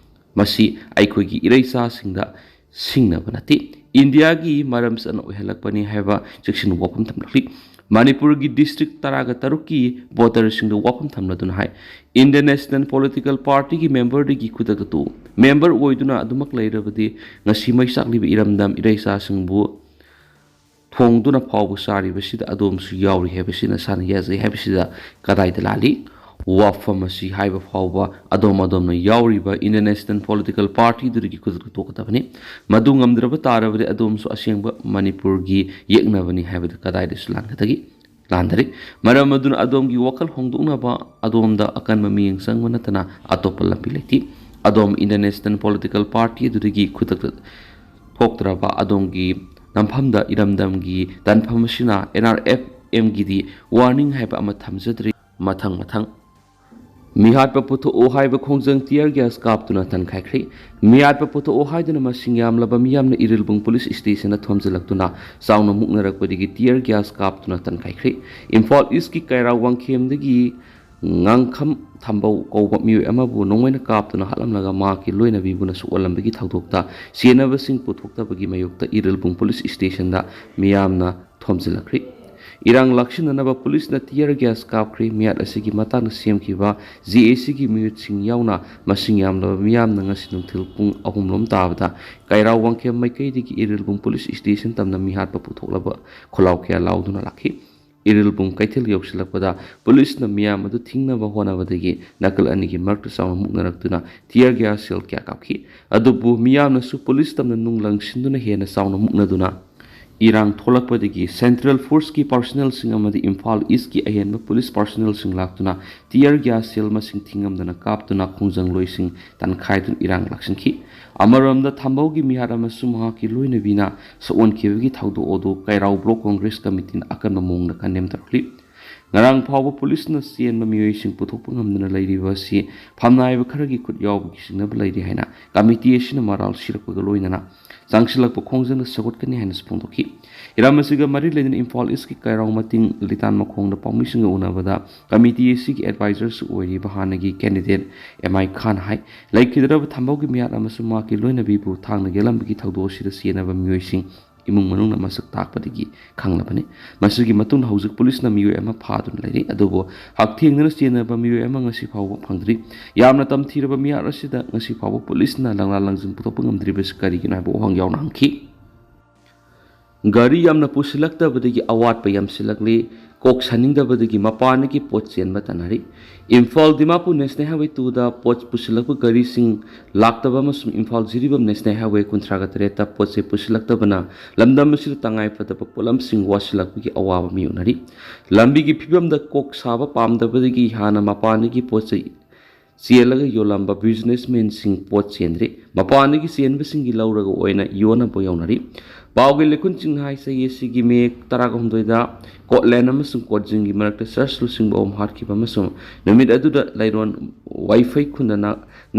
ꯃꯁꯤ ꯑꯩꯈꯣꯏꯒꯤ ꯏꯔꯩꯆꯥꯁꯤꯡꯗ ꯁꯤꯡꯅꯕ ꯅꯠꯇꯦ, ꯏꯟꯗꯤꯌꯥꯒꯤ ꯃꯔꯝ ꯆꯠꯅ ꯑꯣꯏꯍꯜꯂꯛꯄꯅꯤ ꯍꯥꯏꯕ ꯆꯦꯛꯁꯤꯟ ꯋꯥꯐꯝ ꯊꯝꯂꯛꯂꯤ꯫ ꯃꯅꯤꯄꯨꯔꯒꯤ ꯗꯤꯁꯇ꯭ꯔꯤꯛ ꯇꯔꯥꯒ ꯇꯔꯨꯛꯀꯤ ꯚꯣꯇꯔꯁꯤꯡꯗ ꯋꯥꯐꯝ ꯊꯝꯂꯗꯨꯅ ꯍꯥꯏ, ꯏꯟꯗꯤꯌꯟ ꯅꯦꯁꯅꯦꯜ ꯄꯣꯂꯤꯇꯤꯀꯦꯜ ꯄꯥꯔꯇꯤꯒꯤ ꯃꯦꯝꯕꯔꯗꯒꯤ ꯈꯨꯗꯛꯇ ꯇꯣꯛꯎ꯫ ꯃꯦꯝꯕꯔ ꯑꯣꯏꯗꯨꯅ ꯑꯗꯨꯃꯛ ꯂꯩꯔꯕꯗꯤ ꯉꯁꯤ ꯃꯩ ꯆꯥꯛꯂꯤꯕ ꯏꯔꯝꯗꯝ ꯏꯔꯩꯆꯥꯁꯤꯡꯕꯨ ꯊꯣꯡꯗꯨꯅ ꯐꯥꯎꯕ ꯆꯥꯔꯤꯕꯁꯤꯗ ꯑꯗꯣꯝꯁꯨ ꯌꯥꯎꯔꯤ ꯍꯥꯏꯕꯁꯤ ꯅꯁꯥꯅ ꯌꯥꯖꯩ ꯍꯥꯏꯕꯁꯤꯗ ꯀꯗꯥꯏꯗ ꯂꯥꯜꯂꯤ? ꯋꯥꯐꯝ ꯑꯁꯤ ꯍꯥꯏꯕ ꯐꯥꯎꯕ ꯑꯗꯣꯝ ꯑꯗꯣꯝꯅ ꯌꯥꯎꯔꯤꯕ ꯏꯟꯗꯤꯌꯟ ꯅꯦꯁꯅꯦꯜ ꯄꯣꯂꯤꯇꯤꯀꯦꯜ ꯄꯥꯔꯇꯤꯗꯨꯗꯒꯤ ꯈꯨꯗꯛꯇ ꯇꯣꯛꯀꯗꯕꯅꯤ꯫ ꯃꯗꯨ ꯉꯝꯗ꯭ꯔꯕ ꯇꯥꯔꯕꯗꯤ ꯑꯗꯣꯝꯁꯨ ꯑꯁꯦꯡꯕ ꯃꯅꯤꯄꯨꯔꯒꯤ ꯌꯦꯛꯅꯕꯅꯤ ꯍꯥꯏꯕꯗ ꯀꯗꯥꯏꯗꯁꯨ ꯂꯥꯟꯒꯗꯒꯦ? ꯂꯥꯟꯗꯔꯤ꯫ ꯃꯔꯝ ꯑꯗꯨꯅ ꯑꯗꯣꯝꯒꯤ ꯋꯥꯈꯜ ꯍꯣꯡꯗꯣꯛꯅꯕ ꯑꯗꯣꯝꯗ ꯑꯀꯟꯕ ꯃꯤꯠꯌꯦꯡ ꯆꯪꯕ ꯅꯠꯇꯅ ꯑꯇꯣꯞꯄ ꯂꯝꯕꯤ ꯂꯩꯇꯦ꯫ ꯑꯗꯣꯝ ꯏꯟꯗꯤꯌꯟ ꯅꯦꯁꯅꯦꯜ ꯄꯣꯂꯤꯇꯤꯀꯦꯜ ꯄꯥꯔꯇꯤ ꯑꯗꯨꯗꯒꯤ ꯈꯨꯗꯛꯇ ꯊꯣꯛꯇ꯭ꯔꯕ ꯑꯗꯣꯝꯒꯤ ꯅꯝꯐꯝꯗ ꯏꯔꯝꯗꯝꯒꯤ ꯇꯥꯟꯐꯝ ꯑꯁꯤꯅ ꯑꯦꯟ ꯑꯥꯔ ꯑꯦꯐ ꯑꯦꯝꯒꯤꯗꯤ ꯋꯥꯔꯅꯤꯡ ꯍꯥꯏꯕ ꯑꯃ ꯊꯝꯖꯗ꯭ꯔꯤ꯫ ꯃꯊꯪ ꯃꯊꯪ꯫ ꯃꯤꯍꯥꯠꯄ ꯄꯨꯊꯣꯛꯑꯣ ꯍꯥꯏꯕ ꯈꯣꯡꯖꯪ tear gas ꯀꯥꯞꯇꯨꯅ ꯇꯟꯈꯥꯏꯈ꯭ꯔꯦ꯫ ꯃꯤꯍꯥꯠꯄ ꯄꯨꯊꯣꯛꯑꯣ ꯍꯥꯏꯗꯨꯅ ꯃꯁꯤꯡ ꯌꯥꯝꯂꯕ ꯃꯤꯌꯥꯝꯅ ꯏꯔꯤꯜꯕꯨꯡ ꯄꯨꯂꯤꯁ ꯁ꯭ꯇꯦꯁꯟꯗ ꯊꯣꯝꯖꯤꯜꯂꯛꯇꯨꯅ ꯆꯥꯎꯅ ꯃꯨꯛꯅꯔꯛꯄꯗꯒꯤ tear gas ꯀꯥꯞꯇꯨꯅ ꯇꯟꯈꯥꯏꯈ꯭ꯔꯦ꯫ ꯏꯝꯐꯥꯜ ꯏꯁꯀꯤ ꯀꯩꯔꯥꯎ ꯋꯥꯡꯈꯦꯝꯗꯒꯤ ꯉꯥꯡꯈꯝ ꯊꯝꯕꯧ ꯀꯧꯕ ꯃꯤꯑꯣꯏ ꯑꯃꯕꯨ ꯅꯣꯡꯃꯩꯅ ꯀꯥꯞꯇꯨꯅ ꯍꯥꯠꯂꯝꯂꯒ ꯃꯍꯥꯛꯀꯤ ꯂꯣꯏꯅꯕꯤꯕꯨꯅ ꯁꯣꯛꯍꯜꯂꯝꯕꯒꯤ ꯊꯧꯗꯣꯛꯇ ꯆꯦꯟꯅꯕꯁꯤꯡ ꯄꯨꯊꯣꯛꯇꯕꯒꯤ ꯃꯥꯌꯣꯛꯇ ꯏꯔꯤꯜꯕꯨꯡ ꯄꯨꯂꯤꯁ ꯁ꯭ꯇꯦꯁꯟꯗ ꯃꯤꯌꯥꯝꯅ ꯊꯣꯝꯖꯤꯜꯂꯛꯈ꯭ꯔꯤ꯫ ꯏꯔꯥꯡ ꯂꯥꯛꯁꯤꯟꯅꯅꯕ ꯄꯨꯂꯤꯁꯅ tear gas ꯀꯥꯞꯈ꯭ꯔꯦ꯫ ꯃꯤꯍꯥꯠ ꯑꯁꯤꯒꯤ ꯃꯇꯥꯡꯗ ꯁꯦꯝꯈꯤꯕ J A C ꯒꯤ ꯃꯤꯍꯨꯠꯁꯤꯡ ꯌꯥꯎꯅ ꯃꯁꯤꯡ ꯌꯥꯝꯂꯕ ꯃꯤꯌꯥꯝꯅ ꯉꯁꯤ ꯅꯨꯡꯊꯤꯜ ꯄꯨꯡ ꯑꯍꯨꯝ ꯂꯣꯝ ꯇꯥꯕꯗ ꯀꯩꯔꯥꯎ ꯋꯥꯡꯈꯦꯝ ꯃꯥꯏꯀꯩꯗꯒꯤ ꯏꯔꯤꯜꯕꯨꯡ ꯄꯨꯂꯤꯁ station ꯇꯝꯅ ꯃꯤꯍꯥꯠꯄ ꯄꯨꯊꯣꯛꯂꯕ ꯈꯣꯜꯂꯥꯎ ꯀꯌꯥ ꯂꯥꯎꯗꯨꯅ ꯂꯥꯛꯈꯤ꯫ ꯏꯔꯤꯜꯕꯨꯡ ꯀꯩꯊꯦꯜ ꯌꯧꯁꯤꯜꯂꯛꯄꯗ ꯄꯨꯂꯤꯁꯅ ꯃꯤꯌꯥꯝ ꯑꯗꯨ ꯊꯤꯡꯅꯕ ꯍꯣꯠꯅꯕꯗꯒꯤ ꯅꯥꯀꯜ ꯑꯅꯤꯒꯤ ꯃꯔꯛꯇ ꯆꯥꯎꯅ ꯃꯨꯛꯅꯔꯛꯇꯨꯅ tear gas shell ꯀꯌꯥ ꯀꯥꯞꯈꯤ꯫ ꯑꯗꯨꯕꯨ ꯃꯤꯌꯥꯝꯅꯁꯨ ꯄꯨꯂꯤꯁ ꯇꯝꯅ ꯅꯨꯡ ꯂꯪꯁꯤꯟꯗꯨꯅ ꯍꯦꯟꯅ ꯆꯥꯎꯅ ꯃꯨꯛꯅꯗꯨꯅ ꯏꯔꯥꯡ ꯊꯣꯛꯂꯛꯄꯗꯒꯤ Central Force ꯀꯤ personnel ꯁꯤꯡ ꯑꯃꯗꯤ ꯏꯝꯐꯥꯜ East ꯀꯤ ꯑꯍꯦꯟꯕ ꯄꯨꯂꯤꯁ personnel ꯁꯤꯡ ꯂꯥꯛꯇꯨꯅ tear gas shell ꯃꯁꯤꯡ ꯊꯤꯉꯝꯗꯅ ꯀꯥꯞꯇꯨꯅ ꯈꯣꯡꯖꯪꯂꯣꯏꯁꯤꯡ ꯇꯟꯈꯥꯏꯗꯨꯅ ꯏꯔꯥꯡ ꯂꯥꯛꯁꯤꯟꯈꯤ꯫ ꯑꯃꯔꯣꯝꯗ ꯊꯝꯕꯧꯒꯤ ꯃꯤꯍꯥꯠ ꯑꯃꯁꯨꯡ ꯃꯍꯥꯛꯀꯤ ꯂꯣꯏꯅꯕꯤꯅ ꯁꯣꯛꯍꯟꯈꯤꯕꯒꯤ ꯊꯧꯗꯣꯛ ꯑꯗꯨ ꯀꯩꯔꯥꯎ Block Congress Committee ꯅ ꯑꯀꯟꯕ ꯃꯑꯣꯡꯗ condemn ꯇꯧꯔꯛꯂꯤ꯫ ꯉꯔꯥꯡ ꯐꯥꯎꯕ ꯄꯨꯂꯤꯁꯅ ꯆꯦꯟꯕ ꯃꯤꯑꯣꯏꯁꯤꯡ ꯄꯨꯊꯣꯛꯄ ꯉꯝꯗꯅ ꯂꯩꯔꯤꯕ ꯑꯁꯤ ꯐꯝꯅꯥꯏꯕ ꯈꯔꯒꯤ ꯈꯨꯠ ꯌꯥꯎꯕꯒꯤ ꯆꯤꯡꯅꯕ ꯂꯩꯔꯤ ꯍꯥꯏꯅ committee ꯑꯁꯤꯅ ꯃꯔꯥꯜ ꯁꯤꯔꯛꯄꯒ ꯂꯣꯏꯅꯅ ꯆꯪꯁꯤꯜꯂꯛꯄ ꯈꯣꯡꯖꯪꯗ ꯁꯧꯒꯠꯀꯅꯤ ꯍꯥꯏꯅꯁꯨ ꯐꯣꯡꯗꯣꯛꯈꯤ꯫ ꯏꯔꯥꯡ ꯑꯁꯤꯒ ꯃꯔꯤ ꯂꯩꯅꯅ ꯏꯝꯐꯥꯜ East ꯀꯤ ꯀꯩꯔꯥꯎ ꯃꯇꯤꯡ ꯂꯤꯇꯥꯟ ꯃꯈꯣꯡꯗ ꯄꯥꯎꯃꯤꯁꯤꯡꯒ ꯎꯅꯕꯗ committee ꯑꯁꯤꯒꯤ advisor ꯁꯨ ꯑꯣꯏꯔꯤꯕ ꯍꯥꯟꯅꯒꯤ candidate M I ꯈꯥꯟ ꯍꯥꯏ, ꯂꯩꯈꯤꯗ꯭ꯔꯕ ꯊꯝꯕꯧꯒꯤ ꯃꯤꯍꯥꯠ ꯑꯃꯁꯨꯡ ꯃꯍꯥꯛꯀꯤ ꯂꯣꯏꯅꯕꯤꯕꯨ ꯊꯥꯡꯅ ꯌꯦꯜꯂꯝꯕꯒꯤ ꯊꯧꯗꯣꯛ ꯑꯁꯤꯗ ꯆꯦꯟꯅꯕ ꯃꯤꯑꯣꯏꯁꯤꯡ ꯏꯃꯨꯡ ꯃꯅꯨꯡꯅ ꯃꯁꯛ ꯇꯥꯛꯄꯗꯒꯤ ꯈꯪꯂꯕꯅꯤ꯫ ꯃꯁꯤꯒꯤ ꯃꯇꯨꯡꯗ ꯍꯧꯖꯤꯛ ꯄꯨꯂꯤꯁꯅ ꯃꯤꯑꯣꯏ ꯑꯃ ꯐꯥꯗꯨꯅ ꯂꯩꯔꯤ, ꯑꯗꯨꯕꯨ ꯍꯛꯊꯦꯡꯅꯅ ꯆꯦꯟꯅꯕ ꯃꯤꯑꯣꯏ ꯑꯃ ꯉꯁꯤ ꯐꯥꯎꯕ ꯐꯪꯗ꯭ꯔꯤ꯫ ꯌꯥꯝꯅ ꯇꯝꯊꯤꯔꯕ ꯃꯤꯍꯥꯠ ꯑꯁꯤꯗ ꯉꯁꯤ ꯐꯥꯎꯕ ꯄꯨꯂꯤꯁꯅ ꯂꯪꯂꯥ ꯂꯪꯖꯤꯟ ꯄꯨꯊꯣꯛꯄ ꯉꯝꯗ꯭ꯔꯤꯕꯁꯤ ꯀꯔꯤꯒꯤꯅꯣ ꯍꯥꯏꯕ ꯋꯥꯍꯪ ꯌꯥꯎꯅ ꯍꯪꯈꯤ꯫ ꯒꯥꯔꯤ ꯌꯥꯝꯅ ꯄꯨꯁꯤꯜꯂꯛꯇꯕꯗꯒꯤ ꯑꯋꯥꯠꯄ ꯌꯥꯝꯁꯤꯜꯂꯛꯂꯤ꯫ ꯀꯣꯛ ꯁꯥꯅꯤꯡꯗꯕꯗꯒꯤ ꯃꯄꯥꯟꯗꯒꯤ ꯄꯣꯠ ꯆꯦꯟꯕ ꯇꯟꯅꯔꯤ꯫ Imphal Dimapur National Highway two ꯗ ꯄꯣꯠ ꯄꯨꯁꯤꯜꯂꯛꯄ ꯒꯥꯔꯤꯁꯤꯡ ꯂꯥꯛꯇꯕ ꯑꯃꯁꯨꯡ ꯏꯝꯐꯥꯜ ꯖꯤꯔꯤꯕꯥꯝ National Highway ꯀꯨꯟꯊ꯭ꯔꯥꯒ ꯇꯔꯦꯠꯇ ꯄꯣꯠ ꯆꯩ ꯄꯨꯁꯤꯜꯂꯛꯇꯕꯅ ꯂꯝꯗꯝ ꯑꯁꯤꯗ ꯇꯉꯥꯏꯐꯗꯕ ꯄꯣꯠꯂꯝꯁꯤꯡ ꯋꯥꯠꯁꯤꯜꯂꯛꯄꯒꯤ ꯑꯋꯥꯕ ꯃꯥꯌꯣꯛꯅꯔꯤ꯫ ꯂꯝꯕꯤꯒꯤ ꯐꯤꯕꯝꯗ ꯀꯣꯛ ꯁꯥꯕ ꯄꯥꯝꯗꯕꯗꯒꯤ ꯍꯥꯟꯅ ꯃꯄꯥꯟꯗꯒꯤ ꯄꯣꯠ ꯆꯩ ꯆꯦꯜꯂꯒ ꯌꯣꯜꯂꯝꯕ businessman ꯁꯤꯡ ꯄꯣꯠ ꯆꯦꯟꯗ꯭ꯔꯤ꯫ ꯃꯄꯥꯟꯗꯒꯤ ꯆꯦꯟꯕꯁꯤꯡꯒꯤ ꯂꯧꯔꯒ ꯑꯣꯏꯅ ꯌꯣꯟꯅꯕ ꯌꯥꯎꯅꯔꯤ꯫ ꯄꯥꯎꯒꯤ ꯂꯩꯈꯨꯟꯁꯤꯡꯅ ꯍꯥꯏ, ꯆꯍꯤ ꯑꯁꯤꯒꯤ ꯃꯦ ꯇꯔꯥꯍꯨꯝꯗꯣꯏꯗ ꯀꯣꯠꯂꯦꯟ ꯑꯃꯁꯨꯡ ꯀꯣꯠꯖꯤꯡꯒꯤ ꯃꯔꯛꯇ ꯆꯔꯆ ꯂꯨꯆꯤꯡꯕ ꯑꯍꯨꯝ ꯍꯥꯠꯈꯤꯕ ꯑꯃꯁꯨꯡ ꯅꯨꯃꯤꯠ ꯑꯗꯨꯗ ꯂꯩꯔꯣꯟ ꯋꯥꯏꯐꯩ ꯈꯨꯟꯗ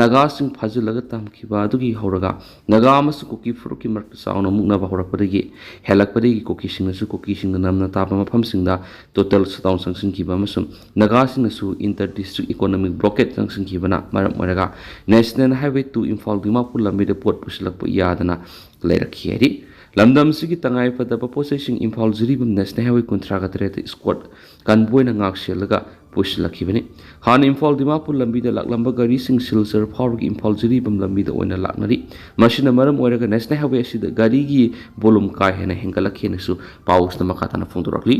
ꯅꯥꯒꯥꯁꯤꯡ ꯐꯥꯖꯤꯜꯂꯒ ꯊꯝꯈꯤꯕ ꯑꯗꯨꯒꯤ ꯍꯧꯔꯒ ꯅꯥꯒꯥ ꯑꯃꯁꯨꯡ ꯀꯨꯀꯤ ꯐꯨꯔꯨꯞꯀꯤ ꯃꯔꯛꯇ ꯆꯥꯎꯅ ꯃꯨꯛꯅꯕ ꯍꯧꯔꯛꯄꯗꯒꯤ ꯍꯦꯜꯂꯛꯄꯗꯒꯤ ꯀꯨꯀꯤꯁꯤꯡꯅꯁꯨ ꯀꯨꯀꯤꯁꯤꯡꯅ ꯅꯝꯅ ꯇꯥꯕ ꯃꯐꯝꯁꯤꯡꯗ total shutdown ꯆꯪꯁꯤꯟꯈꯤꯕ ꯑꯃꯁꯨꯡ ꯅꯥꯒꯥꯁꯤꯡꯅꯁꯨ inter district economic blockade ꯆꯪꯁꯤꯟꯈꯤꯕꯅ ꯃꯔꯝ ꯑꯣꯏꯔꯒ National Highway two Imphal Dimapur ꯂꯝꯕꯤꯗ ꯄꯣꯠ ꯄꯨꯁꯤꯜꯂꯛꯄ ꯌꯥꯗꯅ ꯂꯩꯔꯛꯈꯤ ꯍꯥꯏꯔꯤ꯫ ꯂꯝꯗꯝꯁꯤꯒꯤ ꯇꯉꯥꯏ ꯐꯗꯕ ꯄꯣꯠꯆꯩꯁꯤꯡ ꯏꯝꯐꯥꯜ ꯖꯤꯔꯤꯕꯥꯝ ꯅꯦꯁꯅꯦꯜ ꯍꯥꯏꯋꯦ ꯀꯨꯟꯊ꯭ꯔꯥꯒ ꯇꯔꯦꯠꯇ ꯏꯁꯀꯣꯔꯠ ꯀꯟꯚꯣꯏꯅ ꯉꯥꯛ ꯁꯦꯜꯂꯒ ꯄꯨꯁꯤꯜꯂꯛꯈꯤꯕꯅꯤ꯫ ꯍꯥꯟꯅ ꯏꯝꯐꯥꯜ ꯗꯤꯃꯥꯄꯨꯔ ꯂꯝꯕꯤꯗ ꯂꯥꯛꯂꯝꯕ ꯒꯥꯔꯤꯁꯤꯡ ꯁꯤꯜꯆꯔ ꯐꯥꯎꯔꯒ ꯏꯝꯐꯥꯜ ꯖꯤꯔꯤꯕꯥꯝ ꯂꯝꯕꯤꯗ ꯑꯣꯏꯅ ꯂꯥꯛꯅꯔꯤ꯫ ꯃꯁꯤꯅ ꯃꯔꯝ ꯑꯣꯏꯔꯒ ꯅꯦꯁꯅꯦꯜ ꯍꯥꯏꯋꯦ ꯑꯁꯤꯗ ꯒꯥꯔꯤꯒꯤ volume ꯀꯥ ꯍꯦꯟꯅ ꯍꯦꯟꯒꯠꯂꯛꯈꯤꯅꯁꯨ ꯄꯥꯎꯁꯤꯗ ꯃꯈꯥ ꯇꯥꯅ ꯐꯣꯡꯗꯣꯔꯛꯂꯤ꯫